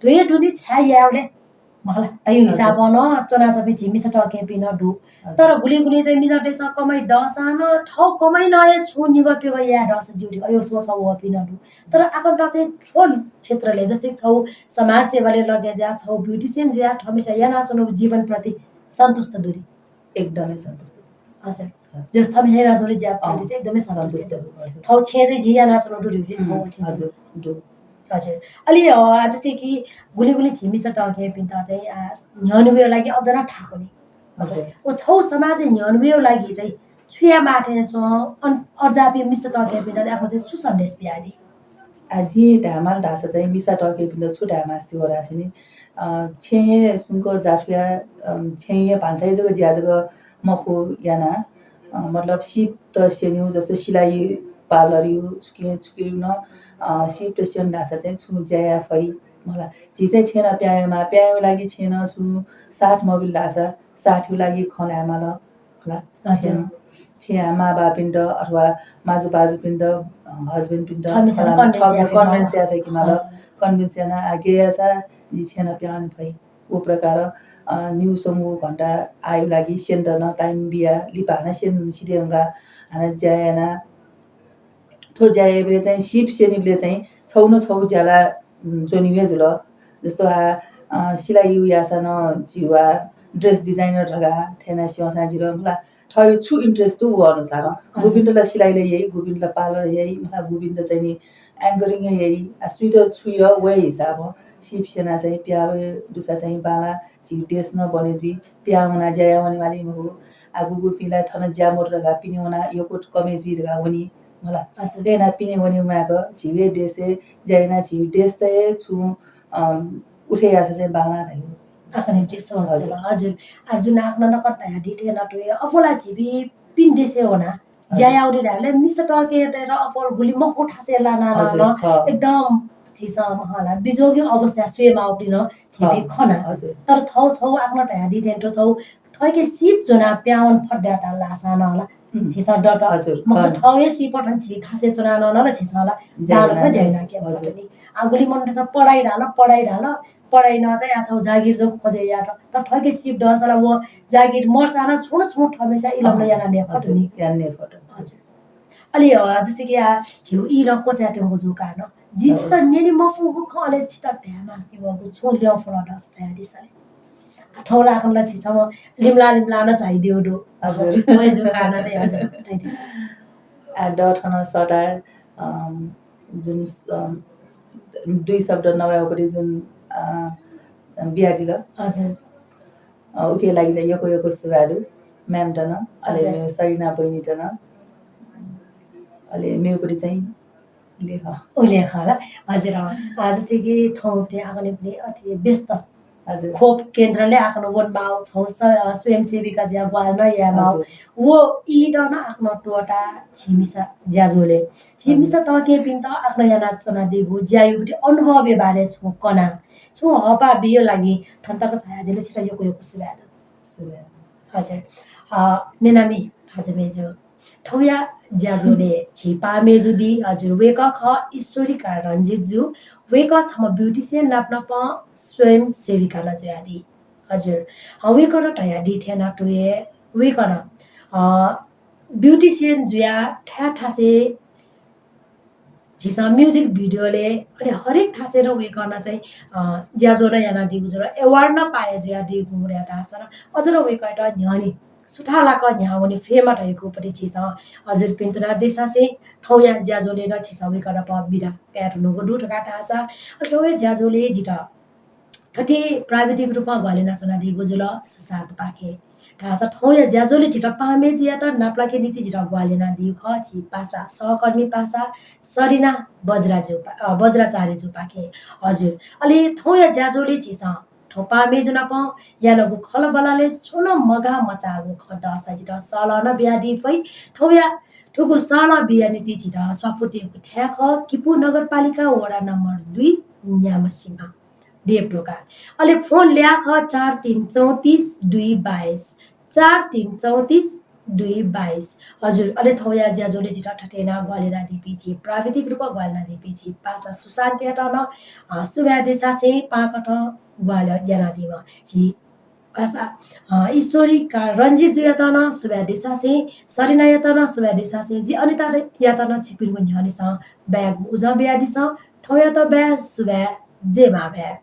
धुइ दुनि छाय् यायेगु ले मखला, तयु हजुर। हिसाबं नं च्वनाच्वंपिं झी मिसा तःकेहेँपिं नं दु। हजुर। तर गुलिं गुलिं चाहिँ मिजंतय्सं कमाइ दःसां नं थौ कमाइ नं हे छुं निगः पिगः याये दःसा ज्यू धकाः अय् सोच वःपिं नं दु। तर आखः नं चाहिँ थ्व क्षेत्रले जस्तै छौ समाज सेवाले लगे जुयाः छौ beautician जुयाः थमिसं यानाच्वनागु जीवनप्रति सन्तुष्ट दु नि? एकदमै सन्तुष्ट। हजुर। हजुर। जस थम हेरा दुरी ज्या अँ, प्रति चाहिँ एकदमै सन्तुष्ट सन्तुष्ट दु। दु, हजुर। थौ छेँ चाहिँ झी यानाच्वनागु दु, हजुर। हजुर, दु। हजुर। अलि, अ, जस्तै कि गुलिं गुलिं झी मिसा तःकेहेँपिन्त चाहिँ, अ, न्ह्यःने वयेगु लागि अझ नं थाकु नि। हजुर। व छौ समाजय् न्ह्यःने वयेगु लागि चाहिँ छु याये माः थें च्वं, अन-, अज्याःपिं मिसा तःकेहेँपिन्त चाहिँ आखः चाहिँ छु सन्देश बियादी? आ, जिं धायेमाल धाःसा चाहिँ मिसा तःकेहेँपिन्त छु धायेमास्ति वः धाःसा नि, अ, छेँ हे सुंक जाथुया, अ, छेँ हे भान्साया जक ज्या जक मखु याना, अ, मतलब सिप त स्यनीगु, जस्तो सिलाइ पार्लरयु, छुकिं, छुकिं नं, अ, सिप त स्यन धाःसा चाहिँ छुं ज्या याये फइ मला। झी चाहिँ छेँ नं पिहां वयेमाः, पिहां वयेगु लागि छेँ नं छुं साथ मबिल धाःसा साथयु लागि खँ ल्हायेमाल। होला। हजुर। छेँ, छेँ मां बापिन्त अथवा माजु बाजुपिन्त, अ, husbandपिन्त थःमिसां फलाना convince थःमिसां याये फय्केमाल। Convince याये फय्केमाल। हजुर। Convince याना आगे यासा जि छेँ नं पिहां वने फइ। व प्रकार, अ, निगू स्वंगू घण्टा आयु लागि स्यनेत नं time बिया, लिपा हानं स्यने सिधे वंका, हानं ज्या याना थ्व ज्या याइबलय् चाहिँ सिप स्यनीबलय् चाहिँ छौ न छौ ज्या ला, उम्, च्वनीगु हे जुल। जस्तो हा, अ, सिलाइयु याःसा नं झीवा dress designer धकाः थथे याना स्यंसां जिल, मला थःयु छु interest दु व अनुसारं। हजुर। गुपिन्त ला सिलाइ ला याइ, गुपिन्त ला पार्लर याइ, मला गुपिन्त चाहिँ नि anchoring हे याइ। आ, सुइत छु यः व हे हिसाबं सिप स्यना चाहिँ पिहां वये दुसा चाहिँ बांला झीयु देश नं बने जुइ, पिहां वना ज्या याये वनेमाली मखु। आ, गुगुपिं ला थन ज्या मदु धकाः पिने वना यक्व कमय् जुइ धकाः वनी। मला। हजुर। अथे याना पिने वने म्वायेक झीगु हे देशय् ज्या याना झीगु देशत हे छुं, अम, उठे याःसा चाहिँ बांला धइगु। आखः निंतिं सोच हजुर। जुल। हजुर। आ, जुन आखः नं नकत धयादी थें याना तुइ अप्वः ला झीपिं भिन्न देशय् वना हजुर। ज्या याउ दु धायेबलय् मिसा तःकेहेँतय्त अप्वः गुलि मखु थासय् लाना हजुर, नं हँ। एकदम झीसं हला बिजोगयु अवस्थाय् स्वये माःगुपिं नं झीपिं हँ, खना। हजुर। तर थौ छौ आखः नं धयादी थें थ्व छौ थःके सिप ज्वनाः पिहां वने फत धाःसा नं हला। उम्। झीसं दत। हजुर, मखुसा हँ। थौ हे सिप थन झी थासय् च्वना नं नं झीसं हला ज्या दान याना, ज्या याना के हजुर। फत नि। आ, गुलि मनूतय्सं पढाइ धाल, पढाइ धाल, पढाइ नं चाहिँ आ छौ जागिर जक खोजे यात। तर थःके सिप दःसा ला व जागिर मदुसा नं छुं न छुं थःम्हस्यां इलम नं हजुर। याना नये फत हजुर, नि। याना नये फत। हजुर। अले, अ, जस्तै कि आ, झीउ इलम क्वचायेत्यंगु जू का नं। जि हजुर। छित न्यने मफुगु खँ अले छित धाये मास्ति वःगु छुं ल्यं फुल दःसा धयादिसँ। आ, थौं ला आखः नं छि छम्ह लिमलाः लिमलाः नं झाइदिउ दु। हजुर। वय् जू का नं चाहिँ हजुर, धयादिसँ। आ, द थन सःता, अम, जुन, अम, दुई शब्द नवायेगु पति जुन, अ, बियादिल। हजुर। अ, उके लागि चाहिँ यक्व यक्व सुभाय् दु ma'amत नं, अले हजुर। मेगु सरिना बहिनीत नं, अले मेगु पति चाहिँ उल्लेख। उल्लेख हला। हजुर, अँ। आ, जस्तै कि थौं पति आखः नं पति अति व्यस्त हजुर। खोप केन्द्रले आखः नं वनेमाउ, छौ स-, अ, स्वयंसेविका ज्या ग्वाहालि नं यायेमाउ। हजुर। व ई नं आखः नं त्वःता झी मिसा ज्याझ्वलय्। झी हजुर। मिसा तःकेहेँपिन्त आखः नं यानाच्वनादीगु ज्यायु पति अनुभवया बारे छुं कना। छुं हःपाः बियु लागि थन तक झायादिल छित यक्व यक्व सुभाय् दु। सुभाय्। हजुर। अ, न्यनामि भाजु मय्जु। थौंया ज्याझ्वलय् झी पाहां मय्जु दी, हजुर, वय्कः खः ईश्वरीका रञ्जित जु। वय्कः छम्ह beautician नाप नाप स्वयंसेविका नं जुयादी। हजुर, अ, वय्कलं धयादी थें याना तुं हे वय्कलं, अ, beautician जुयाः थाय् थासय् झीसं music video-लय्, अले हरेक थासय् नं वय्कलं चाहिँ, अ, ज्याझ्वः नं यानादीगु जुल, award नं पाया जुयादीगु हुँ धयाः धाःसा नं अझ नं वय्कःयात न्ह्यःने सुथांलाक न्ह्याः वने फयेमा धइगु पति झीसं हजुरपिन्त नं देछासें थौंया ज्याझ्वलय् नं झीसं वय्कः नाप बिदा काये धुनुगु दु धकाः धाःसा, अले थौंया ज्याझ्वलय् जितः थथे प्राविधिक रूपमा ग्वाहालि यानाच्वनादीगु जुल सुशान्तपाखें। धाःसा थौंया ज्याझ्वलय् झीत पाहां मेजुयात नापलाकेया निंतिं झीत ग्वाहालि यानादीगु खः झी पासा सहकर्मी पासा सरिना बज्राज्यू पा-, अ, बज्राचार्यज्यूपाखें। हजुर, अले थौंया ज्याझ्वलय् झीसं थौं पाहां मेजु नाप यानागु खँल्हाबल्हालय् छुं नं मगाः मचाःगु खँ दःसा जितः सल्लाह नं बियादी फइ। थौंया थुगु सल्लाह बिया निंतिं झीत स्वापू तयेगु थाय् खः किपू नगरपालिका वडा नम्बर दुई न्याम्हसिमा देवढोका। अले फोन ल्याः खः चार तीन चौंतिस दुई बाइस, चार तीन चौंतिस दुई बाइस। हजुर, अले थौंया ज्याझ्वलय् झीत थथे यानाः ग्वाहालि यानादीपिं झी प्राविधिक रूपं ग्वाहालि यानादीपिं झी पासा सुशान्तयात नं, अ, सुभाय् देछासें पाकथं ग्वाहालि यानादीम्ह झी पासा, अ, ईश्वरीका रञ्जितजुयात नं सुभाय् देछासें, सरिनायात नं सुभाय् देछासें, जि अनितायात नं छिकपिनिगु न्ह्यःनेसं बाय्गु उजं बियादिसँ। थौंयात बाय्, सुभाय्, जय मांभाय्।